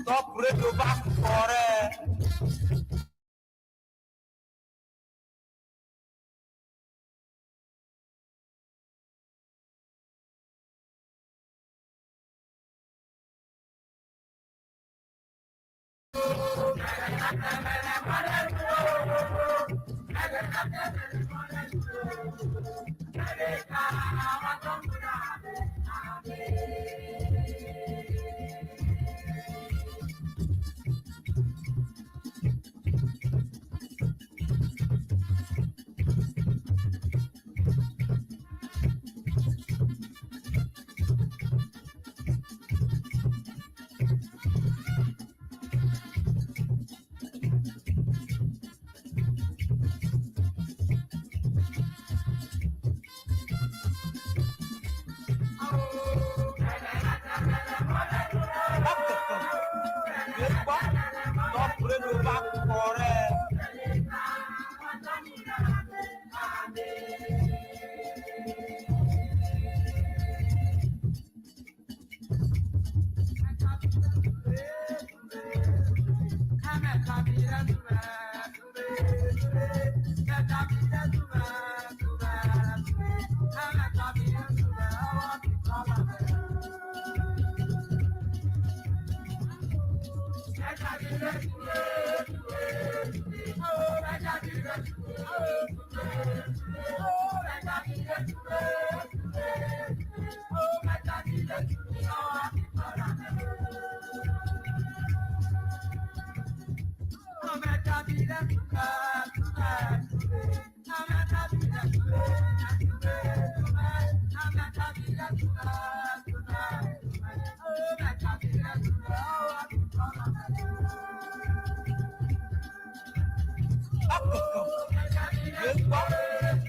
Top Radio va kɔrɛ. Top Radio va kɔrɛ.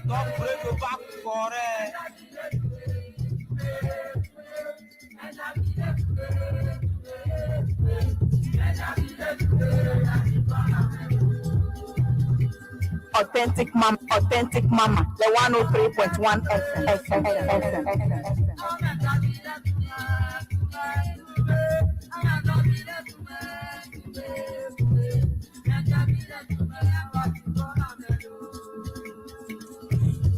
Top Radio va kɔrɛ. Authentic Mama, Authentic Mama, the 103.1 FM, FM, FM, FM.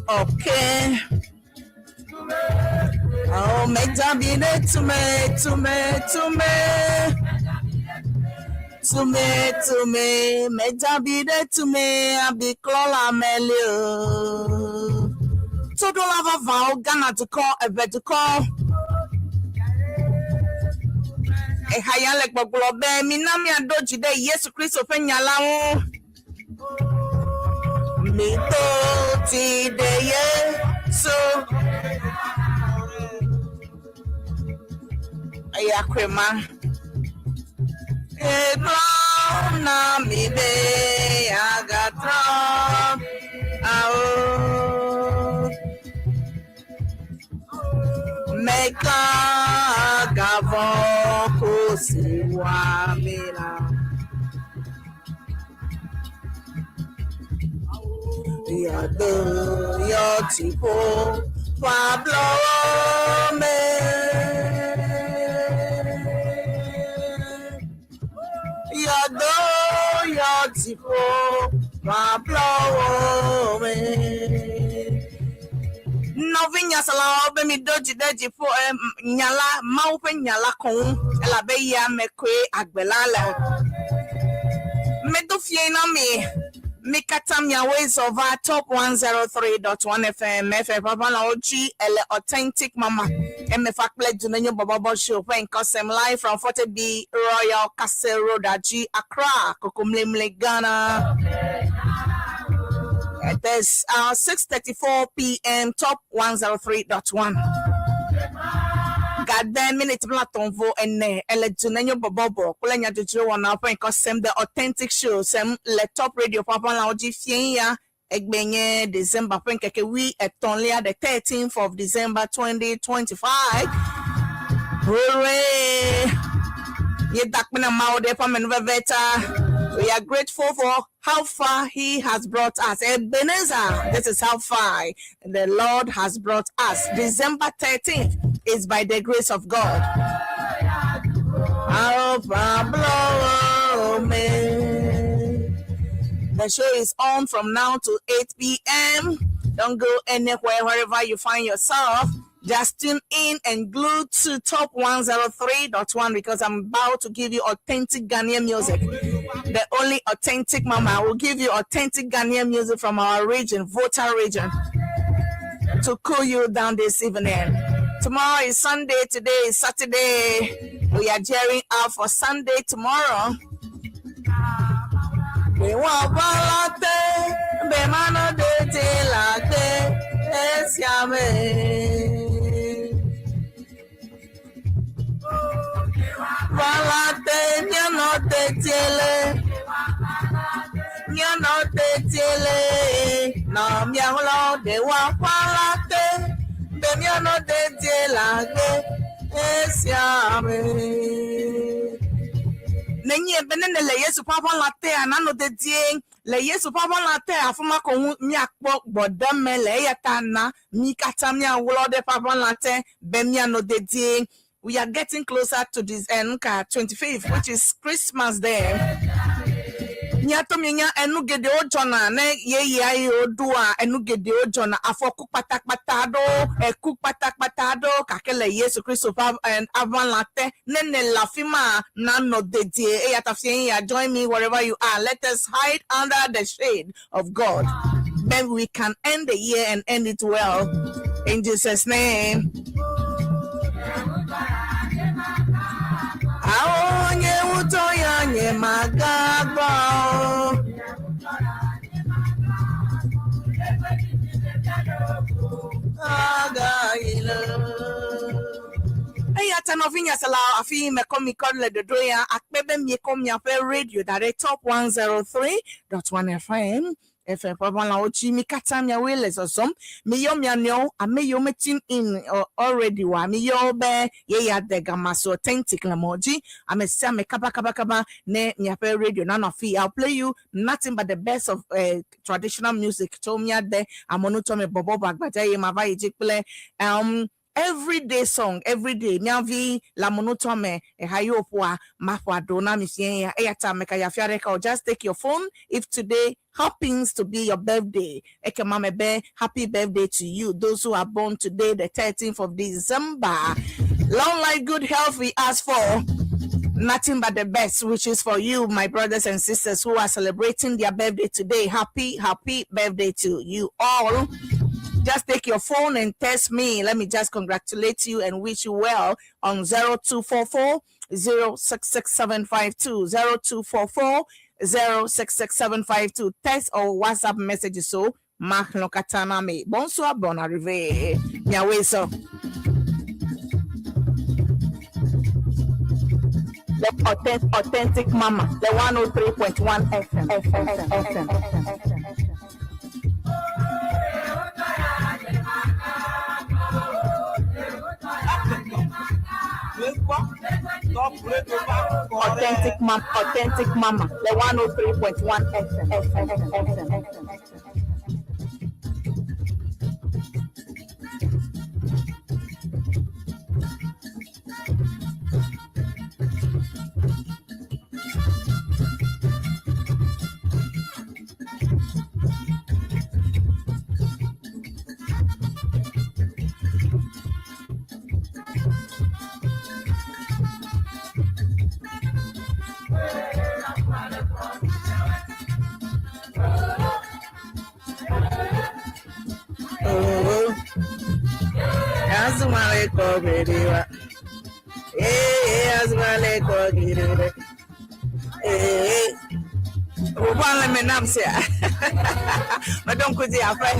Okay. Oh, me to me, to me, to me. To me, to me, me to me, abi klola melio. Todola vava Ghana dukɔ, eve dukɔ. Eha ya le gbɔgblɔ be mina miaɖo dzi ɖe Yesu Kristo ƒe nya la ŋu. Miɖo dzi ɖe Yesu. Eya koe ma. Egblɔ na mi be yeagatrɔ awo. Meka gavɔ ko si wa mi la. Yɔdo yɔ dziƒo ƒe ablɔwo me. Yɔdo yɔ dziƒo ƒe ablɔwo me. Nɔvi nyaselawo be mi ɖo dzi ɖe dziƒo nya la, Mawu ƒe nya la ko ŋu elabe ya me koe agbe la le. Medo fie na mi. Mi katã miawoe zɔ va Top 103.1 FM FM ƒaƒãlawo dzi ele Authentic Mama MFA kple Dunenyo Bɔbɔbɔ Show ƒe ŋkɔsem live from 40B Royal Castle Road Adzi, Accra, Kokomlemle, Ghana. It is 6:34 p.m. Top 103.1. Gade minute blatɔ̃ vo ene ele Dunenyo Bɔbɔbɔ kple nyadzɔdzɔ wɔna ƒe ŋkɔsem The Authentic Show sem le Top Radio ƒaƒãlawo dzi fie ya egbe nye December ƒe ŋkeke wi etɔ̃lia, the 13th of December 2025. Hooray! Míeda akpe na Mawu ɖe eƒe amenuveve ta. We are grateful for how far He has brought us. Ebenezer, this is how far the Lord has brought us. December 13th is by the grace of God. The show is on from now to 8 p.m. Don't go anywhere, wherever you find yourself. Just tune in and glue to Top 103.1 because I'm about to give you authentic Ghanaian music. The only authentic mama will give you authentic Ghanaian music from our region, Volta region, to cool you down this evening. Tomorrow is Sunday, today is Saturday. We are gearing up for Sunday tomorrow. Nenye be ne le Yesu ƒe aʋala tea nanɔ dedie le Yesu ƒe aʋala tea afi ma ko ŋu míakpɔ gbɔdeme le eya ta na mí katã míawlɔ ɖe ƒe aʋala te be míanɔ dedie. We are getting closer to this nka 25th, which is Christmas Day. Míato míenya enu geɖewo dzɔna ne yeyea yi woɖoa enu geɖewo dzɔna afɔku kpatakpata aɖewo eku kpatakpata aɖewo gake le Yesu Kristo ƒe aʋala te ne ne le afi ma nanɔ dedie eya ta fia ya join me wherever you are. Let us hide under the shade of God. Then we can end the year and end it well. In Jesus' name. Onye ụtọ ya nye ma ga-agba agaghịla. Eya ta nɔvinya se la afi mekɔ mi kɔ le ɖoɖo ya akpe be miekɔ miaƒe radio da ɖe Top 103.1 FM. FM ƒe ʋãlawo dzi mi katã miawoe le zɔzɔm miyɔ mia nɔewo ame yiwo me tune in already wa miyɔ be yeya de gama so authentic le mɔ dzi ame sia ame kaba kaba kaba ne miaƒe radio nanɔ afi. I'll play you nothing but the best of traditional music tso mia de amonutɔ me bɔbɔ agbadza ye ma va yi dzi kple everyday song everyday miavi le amonutɔ me eha yi woƒoa maƒo aɖo na mi fia ya eya ta meka ya fia ɖeka o. Just take your phone. If today happens to be your birthday, ekema me be happy birthday to you, those who are born today, the 13th of December. Long life, good health we ask for. Nothing but the best wishes for you, my brothers and sisters who are celebrating their birthday today. Happy, happy birthday to you all. Just take your phone and text me. Let me just congratulate you and wish you well on 0244 066752 0244 066752. Text or WhatsApp messages. So, Mark Lokatana me. Bonsoir, bon arrivée. Nyaweso. The authentic mama, the 103.1 FM. FM, FM, FM. Authentic mama, authentic mama, the 103.1 FM, FM, FM, FM. Madame Koudi après.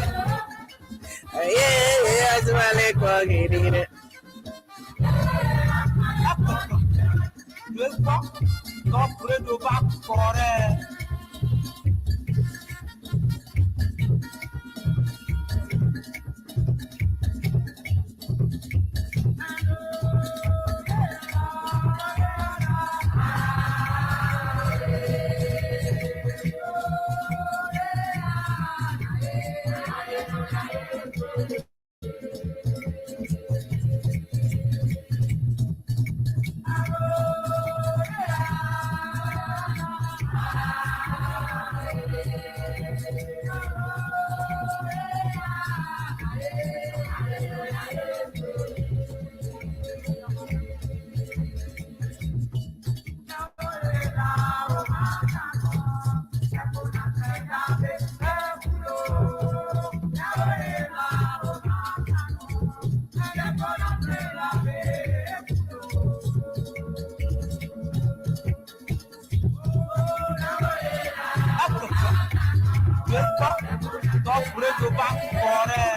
Gbọ́ Top Radio bá kọrẹ́.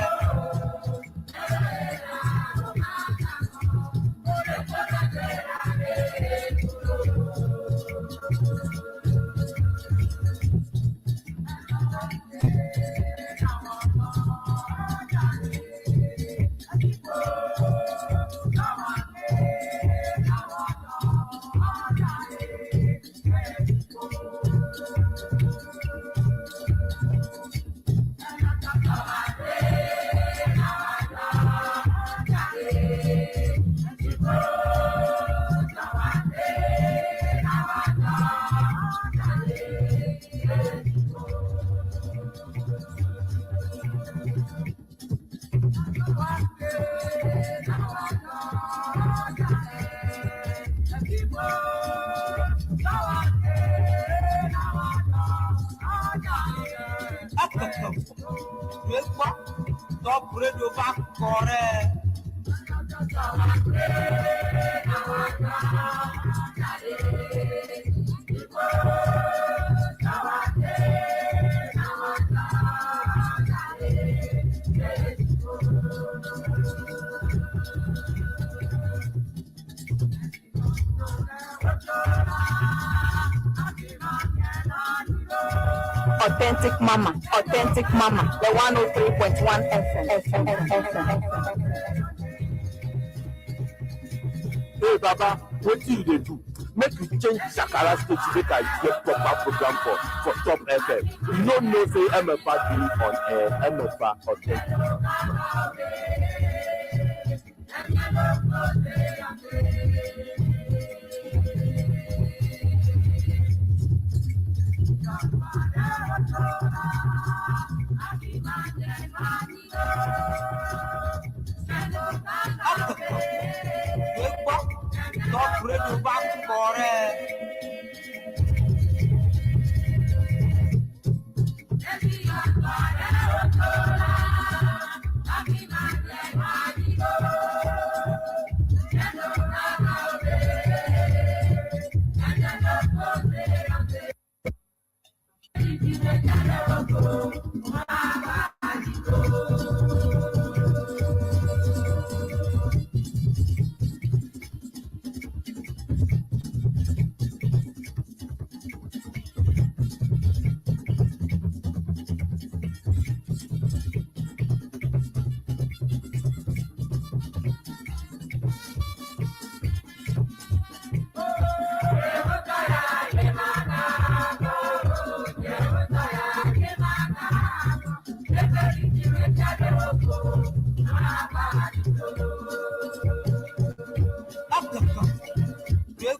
Gbọ́ Top Radio bá kọrẹ́. Authentic Mama, Authentic Mama, the 103.1 FM, FM, FM, FM. Hey baba, wetin you dey do? Make you change shakara station make I get proper program for Top FM. You no know say MFA dey on air, MFA authentic. Gbọ́ Top Radio bá kọrẹ́.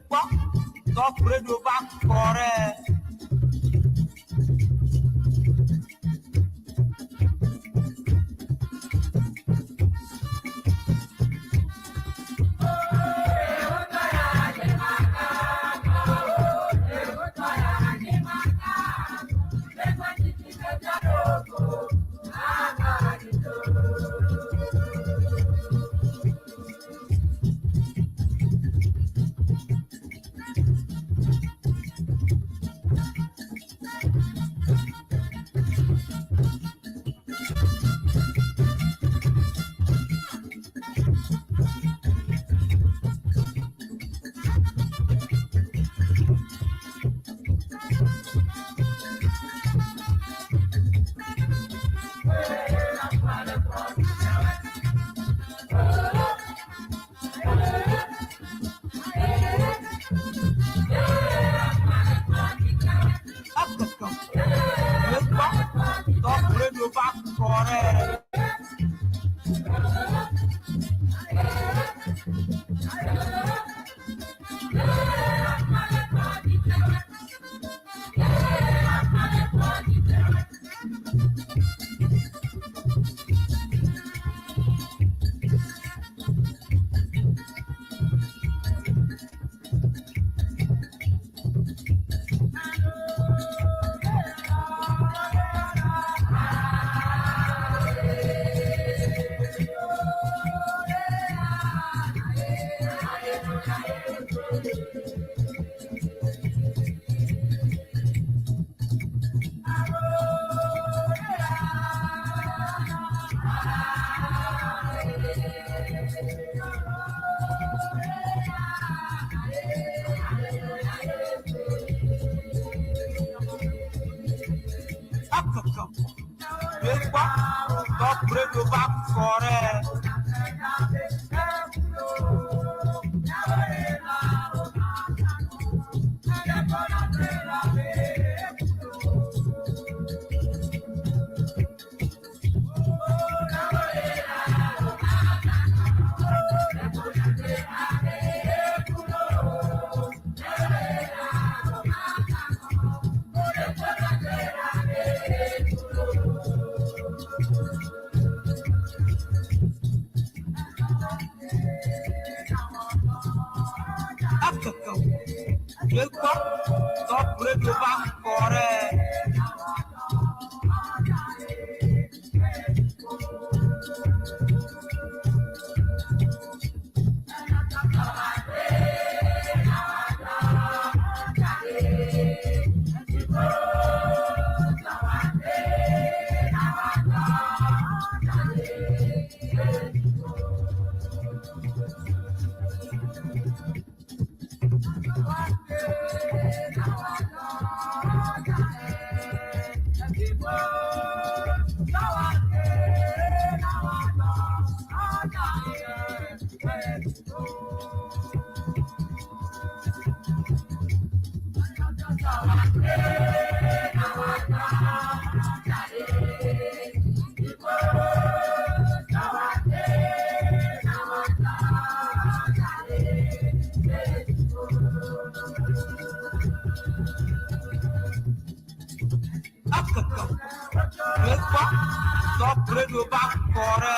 Gbọ́ Top Radio bá kọrẹ́. Gbọ́ Top Radio bá kọrẹ́. Gbekpɔ Top Radio va kɔ ɖe. Akeke Gbekpɔ Top Radio va kɔ ɖe. Akeke Gbekpɔ Top Radio va kɔ ɖe.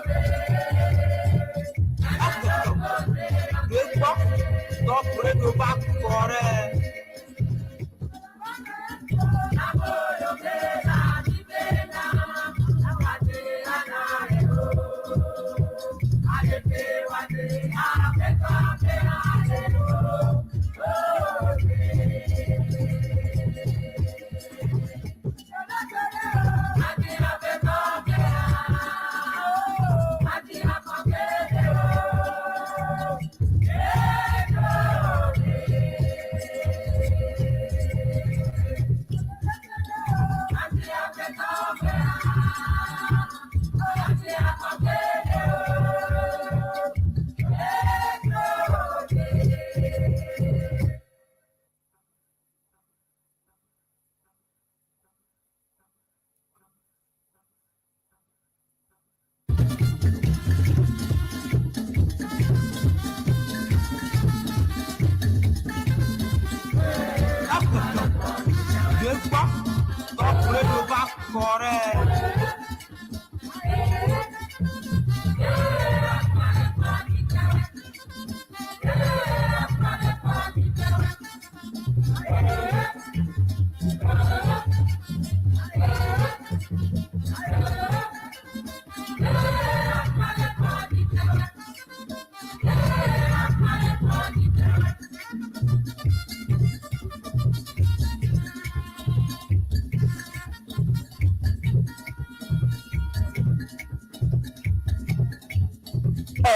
Akeke Gbekpɔ Top Radio va kɔ ɖe. Akeke Gbekpɔ Top Radio va kɔ ɖe.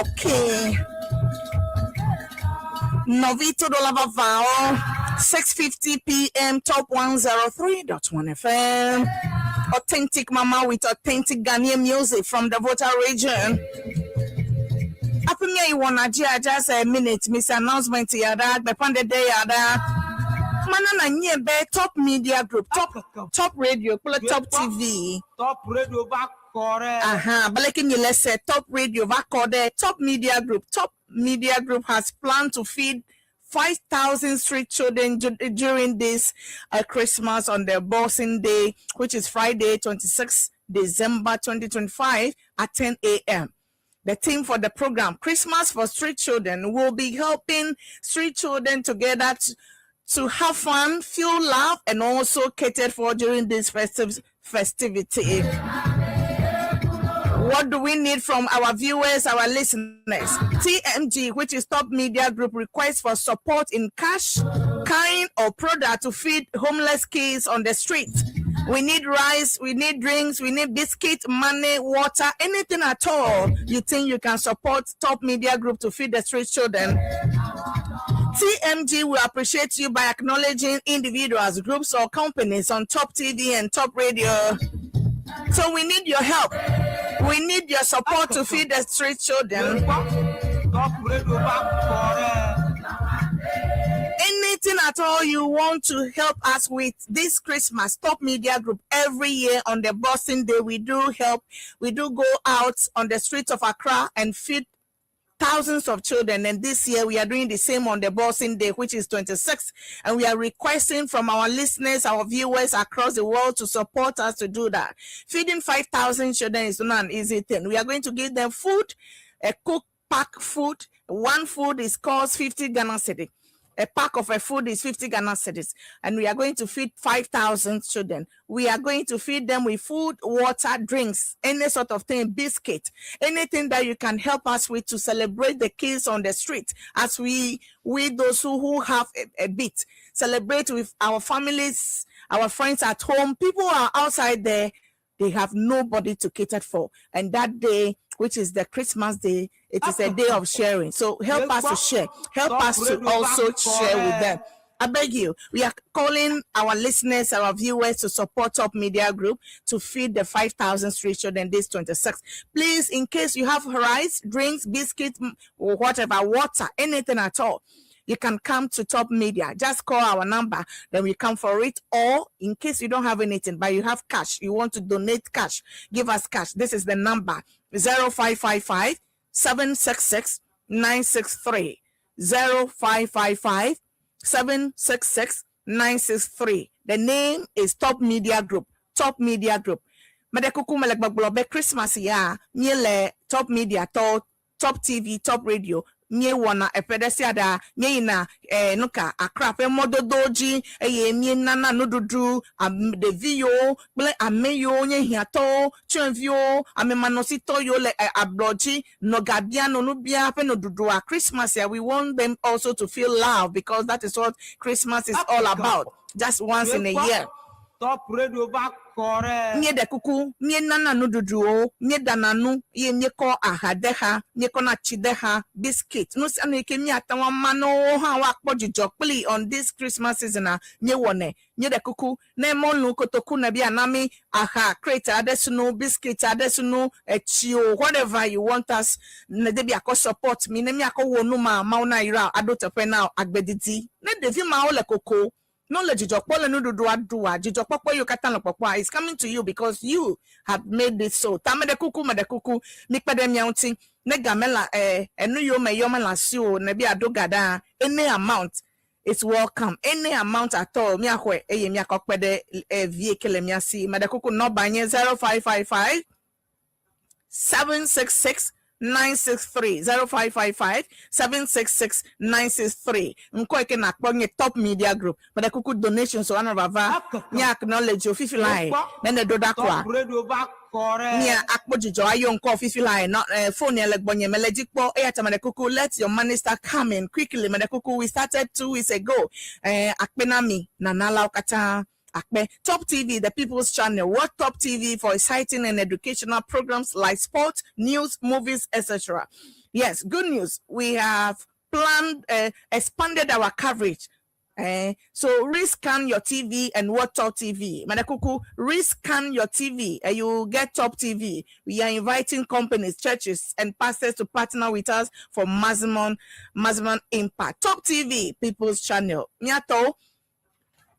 Okay. Nɔvi toɖola vavãwo, 6:50 p.m. Top 103.1 FM. Authentic Mama with authentic Ghanaian music from the Volta region. Apimia you wanna just a minute, Miss Announcement yada, Bepande day yada. Mana na nye be Top Media Group, Top Akeke Top Radio, kple Top TV. Top Radio va kɔ ɖe. Aha, baleke mi le se Top Radio va kɔ ɖe Top Media Group. Top Media Group has planned to feed 5,000 street children during this Christmas on the Boxing Day, which is Friday, 26 December 2025 at 10 a.m. The theme for the program, Christmas for Street Children, will be helping street children together to have fun, feel love, and also catered for during this festive festivity. What do we need from our viewers, our listeners? TMG, which is Top Media Group, requests for support in cash, kind, or product to feed homeless kids on the street. We need rice, we need drinks, we need biscuit, money, water, anything at all you think you can support Top Media Group to feed the street children. TMG will appreciate you by acknowledging individuals, groups, or companies on Top TV and Top Radio. So we need your help. We need your support to feed the street children. Gbɔ Top Radio va kɔ ɖe. Anything at all you want to help us with this Christmas, Top Media Group, every year on the Boxing Day, we do help. We do go out on the streets of Accra and feed thousands of children. And this year we are doing the same on the Boxing Day, which is 26th. And we are requesting from our listeners, our viewers across the world to support us to do that. Feeding 5,000 children is not an easy thing. We are going to give them food, a cook pack food. One food is cost 50 Ghana cedi. A pack of a food is 50 Ghana cedis. And we are going to feed 5,000 children. We are going to feed them with food, water, drinks, any sort of thing, biscuit, anything that you can help us with to celebrate the kids on the street as we those who have a bit, celebrate with our families, our friends at home. People are outside there, they have nobody to cater for. And that day, which is the Christmas Day, it is a day of sharing. So help us to share. Help us to also share with them. I beg you, we are calling our listeners, our viewers to support Top Media Group to feed the 5,000 street children this 26th. Please, in case you have rice, drinks, biscuits, or whatever, water, anything at all, you can come to Top Media. Just call our number, then we come for it. Or in case you don't have anything, but you have cash, you want to donate cash, give us cash. This is the number: 0555 766 963. 0555 766 963. The name is Top Media Group. Top Media Group. Meɖe kuku mele gbɔgblɔ be Christmas ya míele Top Media tɔ Top TV, Top Radio míewɔna eƒe ɖe sia ɖa míeyina nuka Accra ƒe mɔdodo dzi eye míenana nuɖuɖu ɖevi yiwo kple ame yiwo nye hiãtɔwo tsyɔ̃eviwo amemanɔsitɔ yiwo le ablɔ dzi nɔ gabia nɔ nu bia ƒe nuɖuɖua. Christmas ya, we want them also to feel love because that is what Christmas is all about, just once in a year. Top Radio va kɔ ɖe. Míeɖe kuku míenana nuɖuɖuwo míeɖana nu eye míekɔ aha de xa míekɔna tsi de xa biscuit nu sia nu yi ke míate ŋu ama ne wo hã woakpɔ dzidzɔ kpli on this Christmas season a míewɔnɛ. Míeɖe kuku ne mɔlu kotoku ne bia na mí aha crate aɖe sunu biscuit aɖe sunu etsi o, whatever you want us ne de bi akɔ support mi ne míakɔ wɔ nu ma mawu na yra aɖo teƒe na agbedidi ne ɖevi mawo le koko no le dzidzɔkpɔ le nuɖuɖua ɖua dzidzɔkpɔkpɔ yiwo katã le kpɔkpɔa is coming to you because you have made it so. Ta meɖe kuku meɖe kuku mikpe ɖe mia ŋuti ne game la enu yiwo me yɔ mele asi o ne bi aɖo ga ɖa, any amount is welcome, any amount at all miaxɔe eye miakɔ kpe ɖe vie ke le mia si. Meɖe kuku nɔba nye 0555 766 963, 0555 766 963. Ŋkɔ yi ke nakpɔ nye Top Media Group. Meɖe kuku donations wa vava nye acknowledge o fifi lae ne ne ɖo ɖa koa Top Radio va kɔ ɖe. Mia akpɔ dzidzɔ ayɔ ŋkɔ fifi lae nɔ phone yɛ le gbɔnye mele dzi kpɔ eya ta meɖe kuku let your money start coming quickly. Meɖe kuku, we started 2 weeks ago. Akpe na mi nanalawo katã akpe. Top TV, the People's Channel. Watch Top TV for exciting and educational programs like sport, news, movies, etc. Yes, good news. We have planned, expanded our coverage. So rescan your TV and watch Top TV. Meɖe kuku, rescan your TV and you will get Top TV. We are inviting companies, churches, and pastors to partner with us for maximum impact. Top TV, People's Channel. Miato,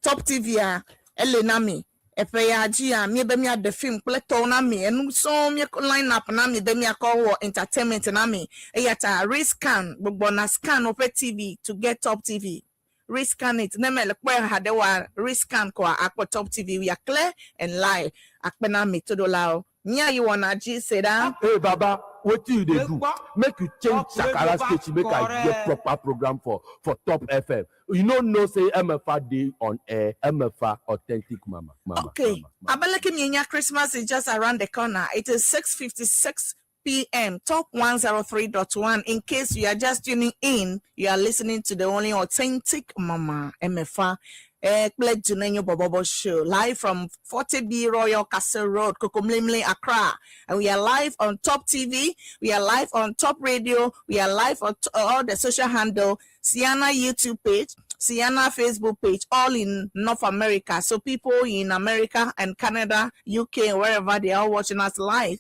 Top TV, a ele na mi. Eƒe ya dzia, míebe míaɖe film kple tɔwo na mi. Enu sɔŋ míekɔ line up na mi be míakɔ wɔ entertainment na mi. Eya ta rescan, gbugbɔ na scan woƒe TV to get Top TV. Rescan it. Ne mele kpɔe haɖe oa, rescan koa akpɔ Top TV. We are clear and live. Akpe na mi toɖolawo. Míayi wɔna dzi se ɖa. Hey baba, wetin you dey do? Make you change Shakara station make I hear proper program for for Top FM. You no know say MFA dey on air, MFA authentic mama, mama. Okay, Mama, mama. Abaleke Mienya, Christmas is just around the corner. It is 6:56 p.m. Top 103.1. In case you are just tuning in, you are listening to the only authentic Mama MFA kple Dunenyo Bobobo Show, live from 40B Royal Castle Road, Kokomlemle, Accra. And we are live on Top TV, we are live on Top Radio, we are live on all the social handle, Ceana YouTube page, Ceana Facebook page, all in North America. So people in America and Canada, UK, and wherever they are watching us live.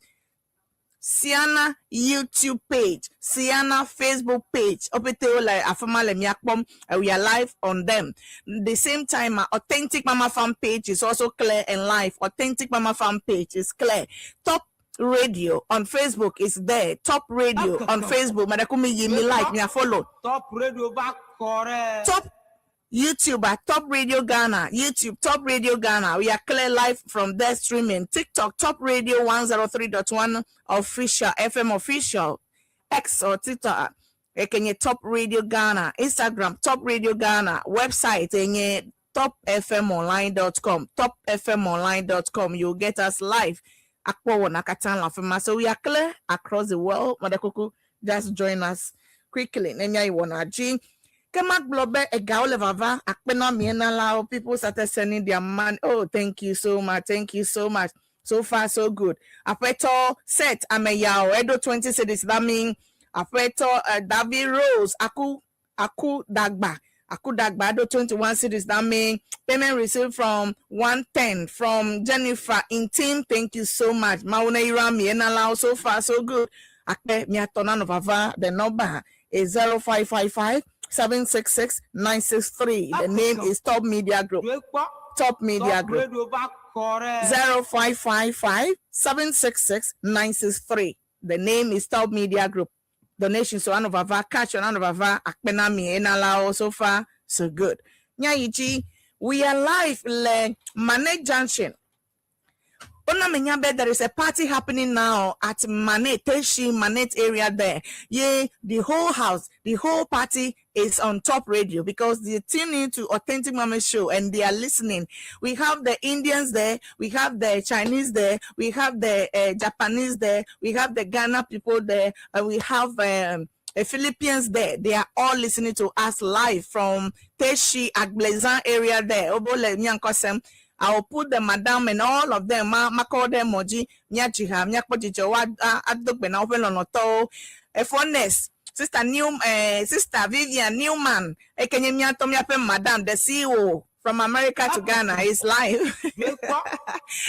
Ceana YouTube page, Ceana Facebook page. Opete le afama le miakpom, and we are live on them. The same time, Authentic Mama Fan page is also clear and live. Authentic Mama Fan page is clear. Top Radio on Facebook is there. Top Radio on Facebook. Madakumi yi mi like, me follow. Top Radio va correct. Top YouTube at Top Radio Ghana, YouTube, Top Radio Ghana. We are clear live from there streaming. TikTok, Top Radio 103.1 official, FM official, X or Twitter, Ekenye Top Radio Ghana, Instagram, Top Radio Ghana, website, enye topfmonline.com, topfmonline.com. You'll get us live. Akpo nakatan lafema. So we are clear across the world. Madakuku, just join us quickly. Nenya iwona G. Kema gblɔ be egawo le vava akpe na mi enalawo. People started sending their money. Oh, thank you so much. Thank you so much. So far, so good. Aƒetɔ set ameyawo edo 20 cedis. That mean Aƒetɔ David Rose Aku Aku Dagba. Aku Dagba edo 21 cedis. That mean payment received from 110 from Jennifer Intim. Thank you so much. Maune Irami enalawo. So far, so good. Akpe miatɔ nanu vava. The number is 0555 766 963. The name is Top Media Group. Top Media Group. 0555 766 963. The name is Top Media Group. Donation so anovava catch on anovava akpenami enalao. So far so good. Nyayichi, we are live le Mane Junction. Ona there is a party happening now at Mane, Teshi, Manet area there. Yeah, the whole house, the whole party is on Top Radio because they tune in to Authentic Mama Show and they are listening. We have the Indians there, we have the Chinese there, we have the Japanese there, we have the Ghana people there, and we have the Philippines there. They are all listening to us live from Teshi, Agblezan area there. Obole Nyankosem. I will put the madam and all of them. Ma ma call them moji nyachiha nyakpochicho wa adogbe na open on to. Efones sister New sister Vivian Newman ekenye miato miape madam the CEO from America to Ghana is live.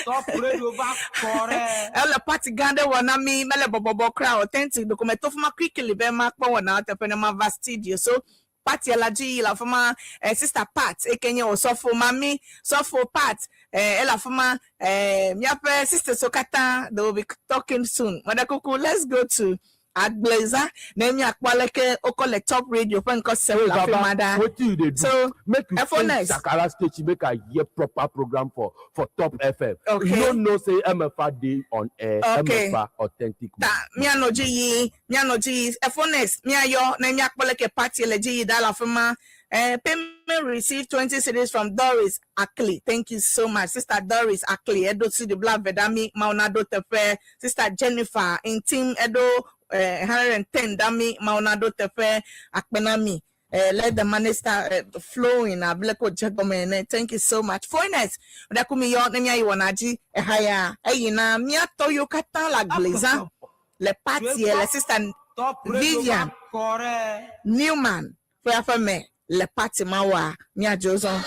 Top Radio va correct. Ele party Ghana wana mi mele bobobo crowd authentic document of ma quickly be ma kpo wana tepe ma va studio. So party alaji la fama sister Pat ekenye osofo mami sofo Pat ela fama miape sister Sokata. They will be talking soon. Madakuku, let's go to Agblaza. Name Akwaleke Okole Top Radio. Hey, Baba, wetin you dey do? So, make you F1 change S. Shakara station, make I hear proper program for Top FM. Okay. You no know say MFA dey on air. Okay. MFA authentic. Ta miano ji miano ji F1S miayo na mi Akwaleke party le ji da la fama. Payment received 20 cedis from Doris Akli. Thank you so much, Sister Doris Akli. Edo to the Black Vedami Maunado Tefe. Sister Jennifer in team Edo 110 Dami Maunado Tefe Akpenami. Let the money start flowing. Ableko Jagomene. Thank you so much. Foreigners, Dakumi yo nemia iwanaji ehaya. Eyina mia toyo kata la gleza. Le party le Sister Vivian Newman. Fue le party mawa mia joson.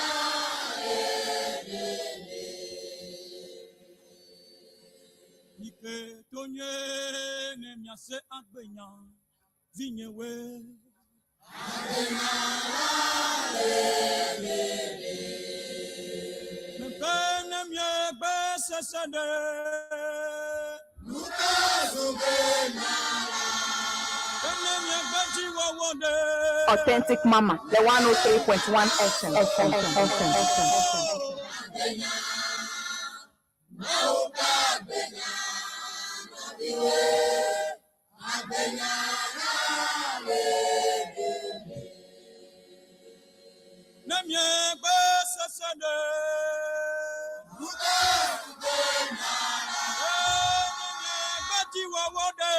Ike tonye ne miase agbenya zinyewe. Mepe ne mie sese ɖe. Ene miaƒe dziwɔwɔ ɖe. Authentic Mama, the 103.1 FM. FM, FM, FM, FM. Ne miaƒe sese ɖe. Ene miaƒe dziwɔwɔ ɖe.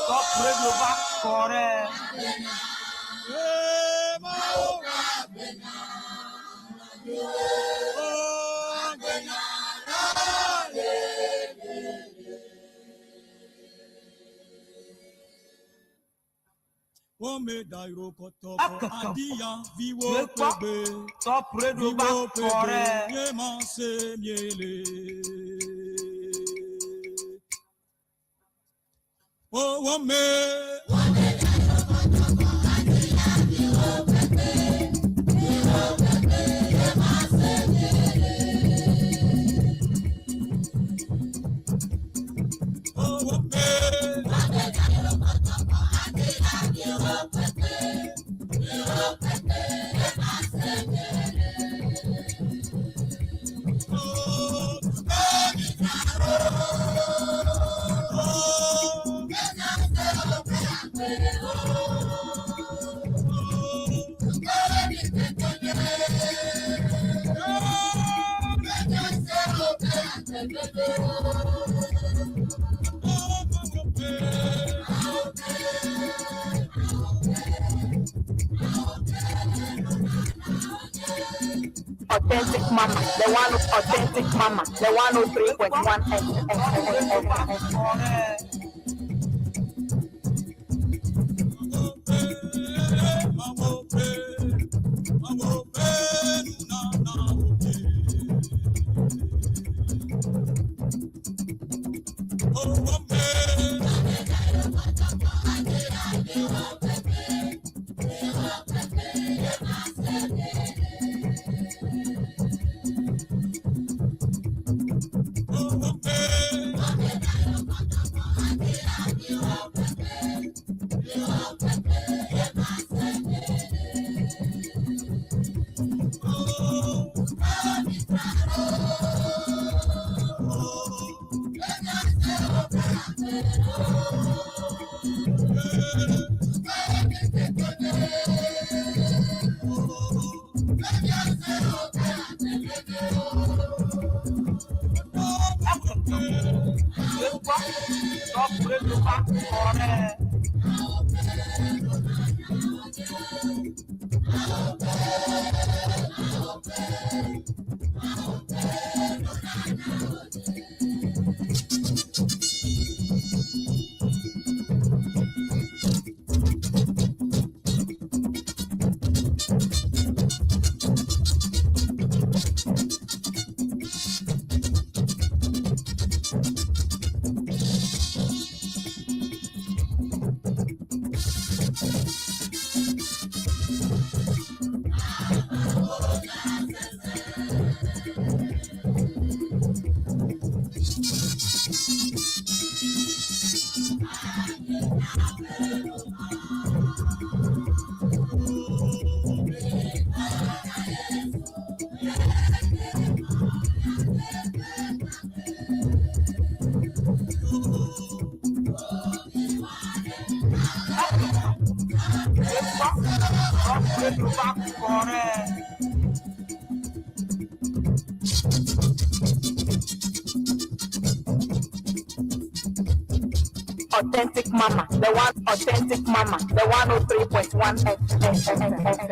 Top Radio va kɔrɛ. Ee, Mawu. Oh, gbenya. Wome dairo kɔtɔkɔ Akaka. adiya viwo Yekpa. pegbe Top Radio va viwo pegbe kɔrɛ. nye ma se miele. O wome. O wome. Authentic Mama, the one Authentic Mama, the 103.1 FM. Radio va kɔrɛ. Yekpa. Top Radio va kɔrɛ. Yekpa. Top Radio va kɔrɛ. Authentic Mama, the one Authentic Mama, the 103.1 FM.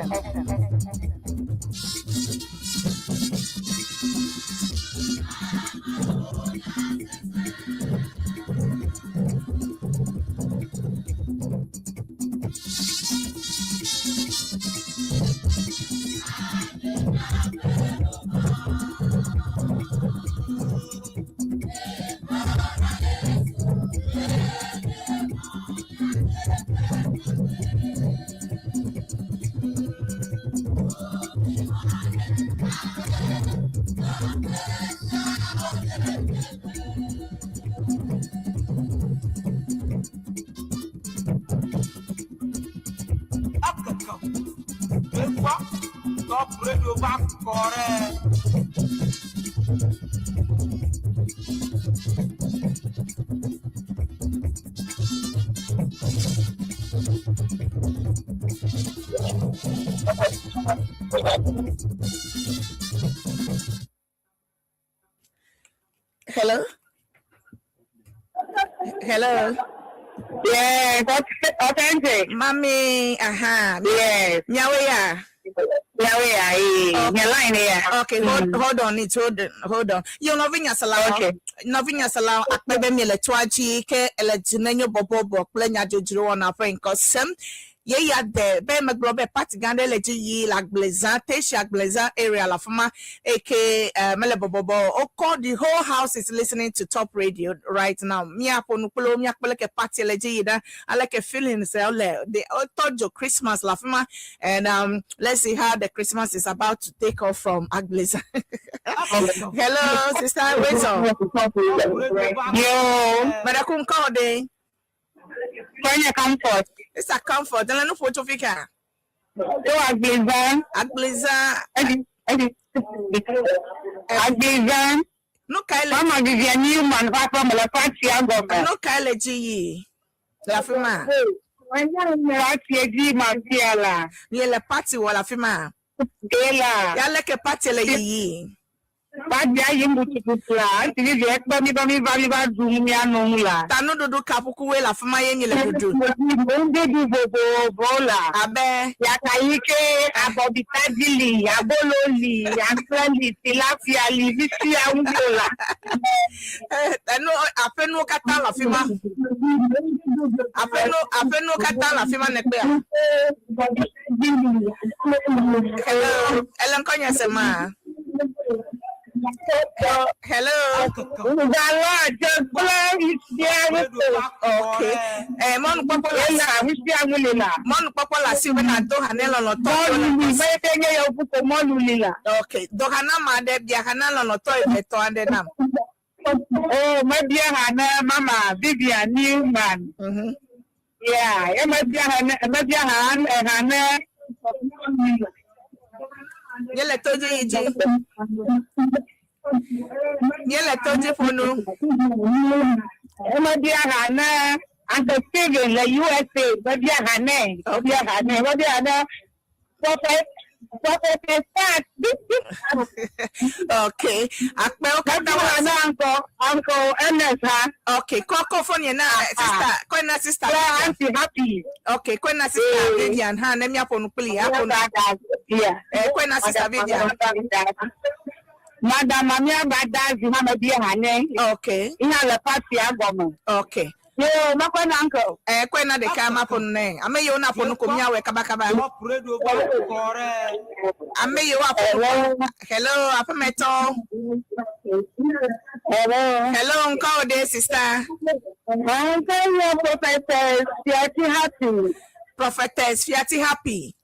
Radio va kɔrɛ. Hello? Hello? Yes, authentic. Mami, aha. Yes. Nyawe ya. Yeah, we are. Okay. Yeah, line here. Okay, hold on it, hold on, hold on. Yo, nɔvinya sala. Okay. Nɔvinya sala akpe be miele toa dzi ke ele dzi nenyo bɔbɔbɔ kple nyadzodzro wɔna ƒe ŋkɔ sem. Ye ya de be megblɔ be party gã ɖe le dzi yi le Agbleza, Teshie Agbleza area le afi ma eke mele bɔbɔbɔ. Wokɔ the whole house is listening to Top Radio right now. Míaƒo nu kple wo, míakpɔ leke party le dzi yi ɖa, aleke feelings le de wotɔ dzo Christmas le afi ma and let's see how the Christmas is about to take off from Agbleza. Hello, Sister Wezo. Yo, Meɖe ŋkɔ ɖe. Kenya Comfort. It's a comfort. Ele nu ƒo tso fi ka? Yo, Agbleza. Agbleza. Agbleza. Nu kae le Mama Vivian Newman, Papa Malapatia Goma. nu kae le dzi yi le afi ma? Patia G Matiala. Miele party wɔ le afi ma? Gela. Ya leke party le yiyi? Patia Yimbutukutla. Auntie Vivian, Ekpa mi ba mi ba mi ba du mi anungla. Ta nuɖuɖu ka ƒukuwoe le afi ma ye mi le ɖuɖu? Ndedu vovovo la. Abe Yakayike, abobitadili, abololi, antreli, tilapia, visia, ungola. Enu aƒenuwo katã le afi ma. Aƒenu aƒenuwo katã le afi ma nekpea. Hello, ele ŋkɔ nye se ma. Hello. Okay. Mɔnukpɔkpɔ le mɔnukpɔkpɔ le asiwò be nàdo ha ne lɔlɔtɔ. Okay. Do ha na ame aɖe, bia ha na lɔlɔtɔ eve tɔ aɖe nam. Oh, mebia ha na Mama Vivian Newman. Yeah, mebia ha na mebia ha ha na. Nye le to dzi yi dzi. Nye le to dzi ƒo nu. Mebia ha na Uncle Steven le USA. Mebia ha nɛ. Mebia ha nɛ. Mebia ha na Prophet Prophet Fat. Okay. Akpewo katã Mebia ha wɔ na Uncle Ernest ha. Okay. Kɔ kɔ phone yɛ na sister. Kɔ na sister. Yeah, Auntie Happy. Okay. Kɔ na sister Vivian ha ne miaƒo nu kpli. Aƒo nu. Yeah. Kɔ na sister Vivian. Madam Mami Abada Zuma mebia ha nɛ. Okay. Ina le party agɔme. Okay. Yo, makɔ na uncle. Kɔ na ɖeka ma ƒo nu nɛ. Ame yiwo na ƒo nu ko miawɔe kabakaba. Top Radio va kɔrɛ. Ame yiwo aƒo nu. Hello, aƒemetɔ. Hello. Hello, ŋkɔwò ɖe sister. Uncle your prophetess Fiati Happy. Prophetess Fiati Happy.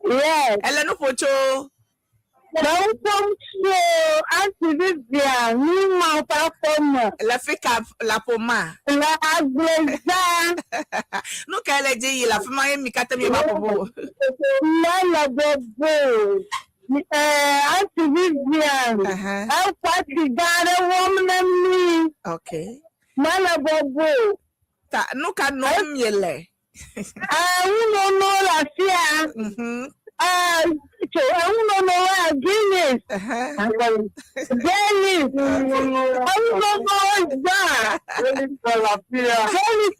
Yes. Ele nu ƒo tso. Welcome to Auntie Vivian, Nima Performer. Le fi ka la ƒoma. Le Agbleza. Nu kae le dzi yi le afi ma ye mi katã mieva ƒoƒo? Lele bobo. Auntie Vivian. Eƒe gã aɖe wɔm na mi. Okay. Mele bobo. Ta nu ka nom miele? Eŋunono le afia. So eŋunono le Guinness. Guinness. Eŋunono gbã. Guinness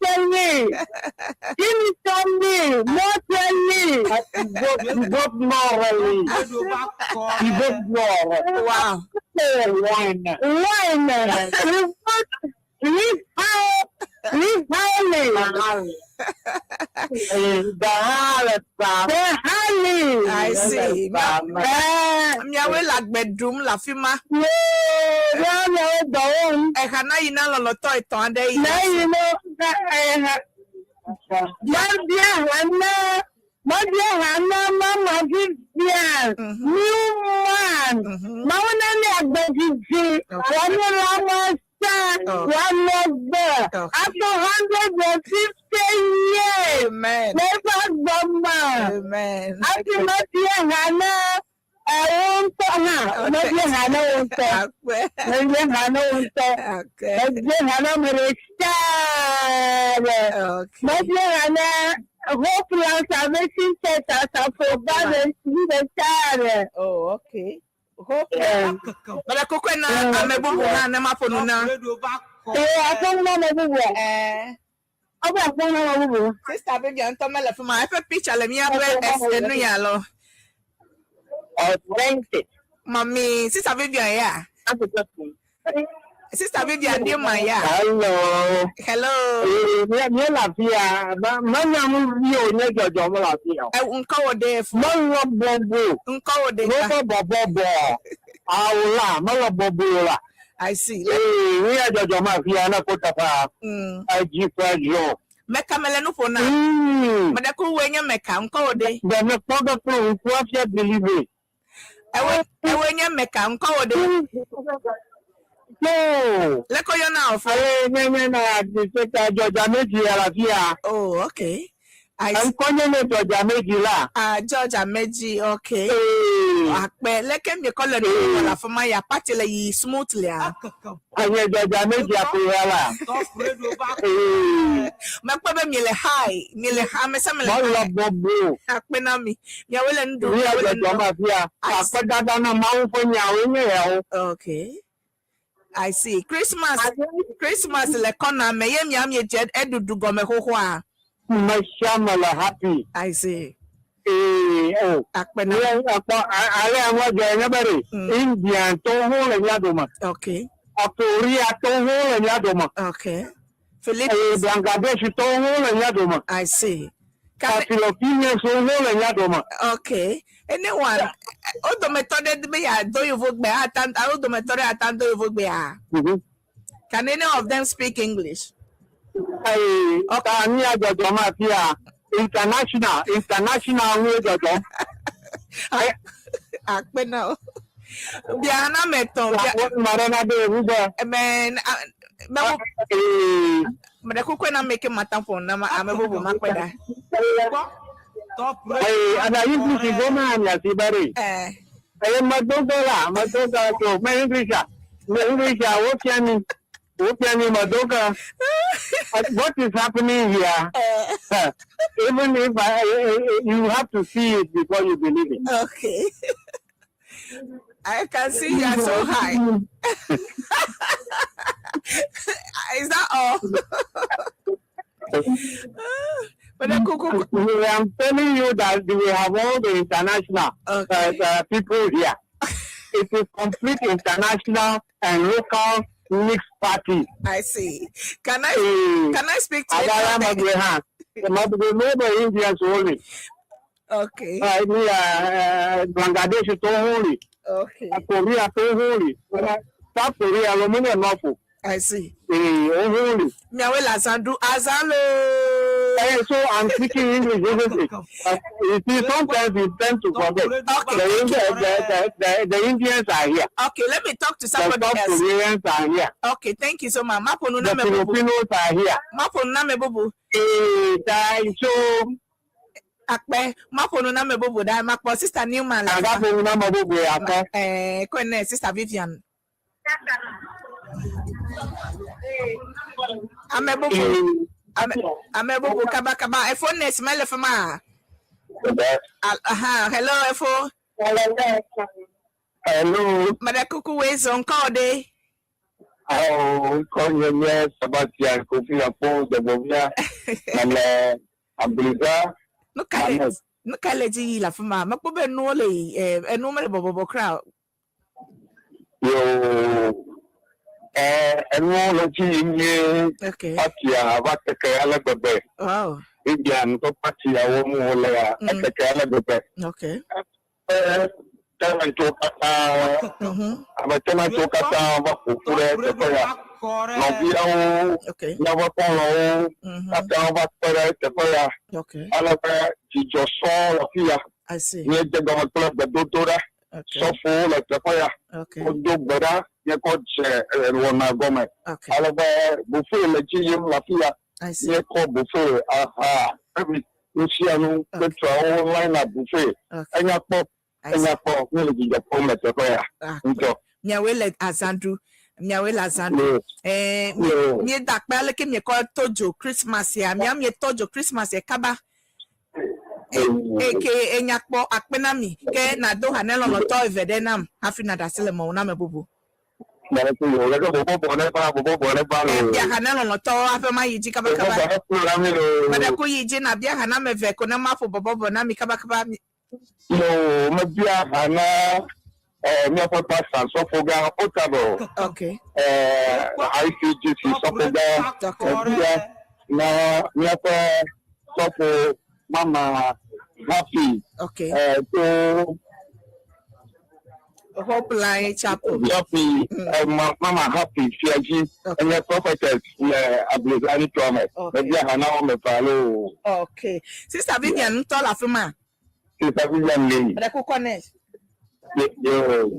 tell Guinness tell me. No tell me. Radio va kɔrɛ. Wow. Wine. Wine. Leave how. Leave how. The Harley. I see. Miawoe le agbe ɖum le afi ma. Eha na yi na lɔlɔtɔ etɔ̃ aɖe yi. Mama Vivian, Newman, Mawana Agbedidi, Wani Lamasa, Wani Ogbe, after 150 years, Amen. Never Gbọmọ. Amen. Àti Mọ́tí Ẹ̀hánà, Wo ŋutɔ hã, mebia ha ne wo ŋutɔ. Akpe. Mebia ha ne wo ŋutɔ. Akpe. Mebia ha ne ame ɖe sia ɖe. Okay. Mebia ha ne Hope Land Salvation Church asafo ba ɖe vi ɖe sia ɖe. Oh, okay. Hope. Eh, Mele kukue na ame bubu hã ne maƒo nu na. Ee, aƒe nu na ame bubua. Eh, Ɔbɛ aƒe nu na ame bubu. Sister Vivian ŋutɔ mele fi ma. Eƒe picture le míaƒe enu ya lɔ. Authentic. Mami, Sister Vivian ya. Sister Vivian Newman ya. Hello. Hello. Ee, mi le afi ya. Menya nu vi o nye dzɔdzɔm le afi ya. Ŋkɔ wo ɖe fu. Mele bɔbɔ. Ŋkɔ wo ɖe ka. Mele bɔbɔbɔ. Awo la, mele bɔbɔ la. I see. Ee, mi ya dzɔdzɔm afi ya ne ko teƒea. Edzi ƒe dzɔ. Meka mele nu ƒo na. Meɖe ku woe nye meka. Ŋkɔ wo ɖe. Ɖe me kpɔ be kple ŋku afia believe. Ewe nye meka. Ŋkɔ wo ɖe. No. Leko yɔna wò fo. Ale nye nye na administrator George Ameji le afi ya. Oh, okay. I see. Ŋkɔ nye nye George Ameji la. Ah, George Ameji, okay. Ee. Akpe, leke miekɔ le nu wɔ le afi ma ya party le yi smoothly a. Anye George Ameji aƒoya la. Ee. Mekpɔ be miele high, miele high, ame sia ame le Mele high. bɔbɔ. Akpe na mi. Miawoe le nu ɖum, Mi ya miawoe le nu dzɔdzɔm nom. afi ya. Akpedada na Mawu ƒe nyawoe nye yawo. Okay. I see. Christmas, Christmas le kɔna me ye mia miedze eɖuɖu gɔme xoxoa. Me sia me le happy. I see. Ee, o. Akpe na Mi akpɔ ale aŋɔ dzɔ nye be ɖe Indian tɔwo hã le mía dome. Okay. Korea tɔwo hã le mía dome. Okay. Ee, Philippines. Bangladesh tɔwo hã le mía dome. I see. Can Philippines hã le mía dome. Okay. Anyone, o dometɔ ɖe be yeado yevugbe ata o dometɔ ɖe ata do yevugbea? Can any of them speak English? Ee, ta mía dzɔdzɔm afi ya. International, international ŋue dzɔdzɔm. Akpe na o. Bia na me tɔn. Bia Mare na be ewu be. men me wo Ee. me ɖe kuku na me ke mata ƒo na ma ame bubu ma kpe ɖa. Ee, ana English goma miasi be ɖe. Eh. Eye medogo la, medogo tso me English a, me English a, wofia mi, wofia mi medogo. What is happening here? Eh. Even if I, you have to see it before you believe it. Okay. I can see you are so high. Is that all? But the kuku. I am telling you that we have all the international people here. It is complete international and local mixed party. I see. Can I can I speak to Adara you? Magweha. The Indians only. Okay. Bangladesh to only. Okay. Korea to only. South Korea, Romania, North. I see. Only. Miawe la zandu azalo. So I'm speaking English, isn't it? You see, sometimes you tend to forget. Okay. The Indians are here. Okay, let me talk to The somebody South else. Koreans are here. Okay, thank you so much. Maponu The na me bubu. Filipinos are here. Maponu na me bubu. So, Akpe, maponu na me bubu da makpo Sister Newman. la. Agafo na mabubu akọ. Eh, kwene Sister Vivian. Ame bubu. Ame bubu kaba kaba. Efo ne smell fama. Aha, hello Efo. Hello. Mada kuku wezo nko de. Oh, konye nye Sebastian Kofi Apo Debovia na Abliza. No kale. No kale ji la fama. Makpo be no le eh enu mele bobobo crowd. Yo. Enu le dzi nye Okay. party a va keke ale gbegbe. Wow. Indian ƒe party a wɔm wole ekeke ale gbegbe. Okay. Talentwo katã, ame talentwo katã va ƒo ƒu ɖe teƒe ya. Nɔviawo, Okay. míaƒe xɔlɔ̃wo katã va kpe ɖe teƒe ya. Okay. Ale be dzidzɔ sɔŋ le afi ya. I see. Míedze gɔme kple gbedodoɖa. Okay. Sɔfowo le teƒe ya. Okay. Wodo gbe ɖa míekɔ dze wɔna gɔme. Okay. Ale be buffet le dzi yim le afi ya. I see. Míekɔ buffet aha ebi nu sia nu petrawo line up buffet. Okay. Enya kpɔ. I see. Enya kpɔ míele dzidzɔ kpɔm le teƒe ya Ah, ŋutɔ. Miawoe le azã ɖu. Miawoe le azã ɖu. Yo, Eh, yo. Míeda akpe aleke miekɔ to dzo Christmas ya. Miawo mietɔ dzo Christmas ya kaba. Eke enya kpɔ akpe na mi ke nado ha ne lɔlɔtɔ eve ɖe nam hafi naɖe asi le mɔwò na ame bubu. Gake yo, gake bɔbɔbɔ ne va, bɔbɔbɔ ne va Eh, lo. bia ha ne lɔlɔtɔwo aƒe ma yi dzi kabakaba. Bɔbɔbɔ ne kplɔ la mi lo. Meɖe ku yi dzi nabia ha na ame eve ko ne maƒo bɔbɔbɔ na mi kabakaba. Yo, mebia ha na eh, míaƒe pastor sɔfogã Otabel, Okay. eh, ICGC sɔfogã. Mebia na míaƒe sɔfo mama Happy Okay. eh, to Hope Line Chapel. Happy eh, mama Happy Fiadzi Okay. enye prophetess le Ablezani toa me. Okay. Mebia ha na wɔme eve alo Okay. Sister Vivian ŋutɔ le afi ma. Sister Vivian le. Meɖe ku connect. Yo.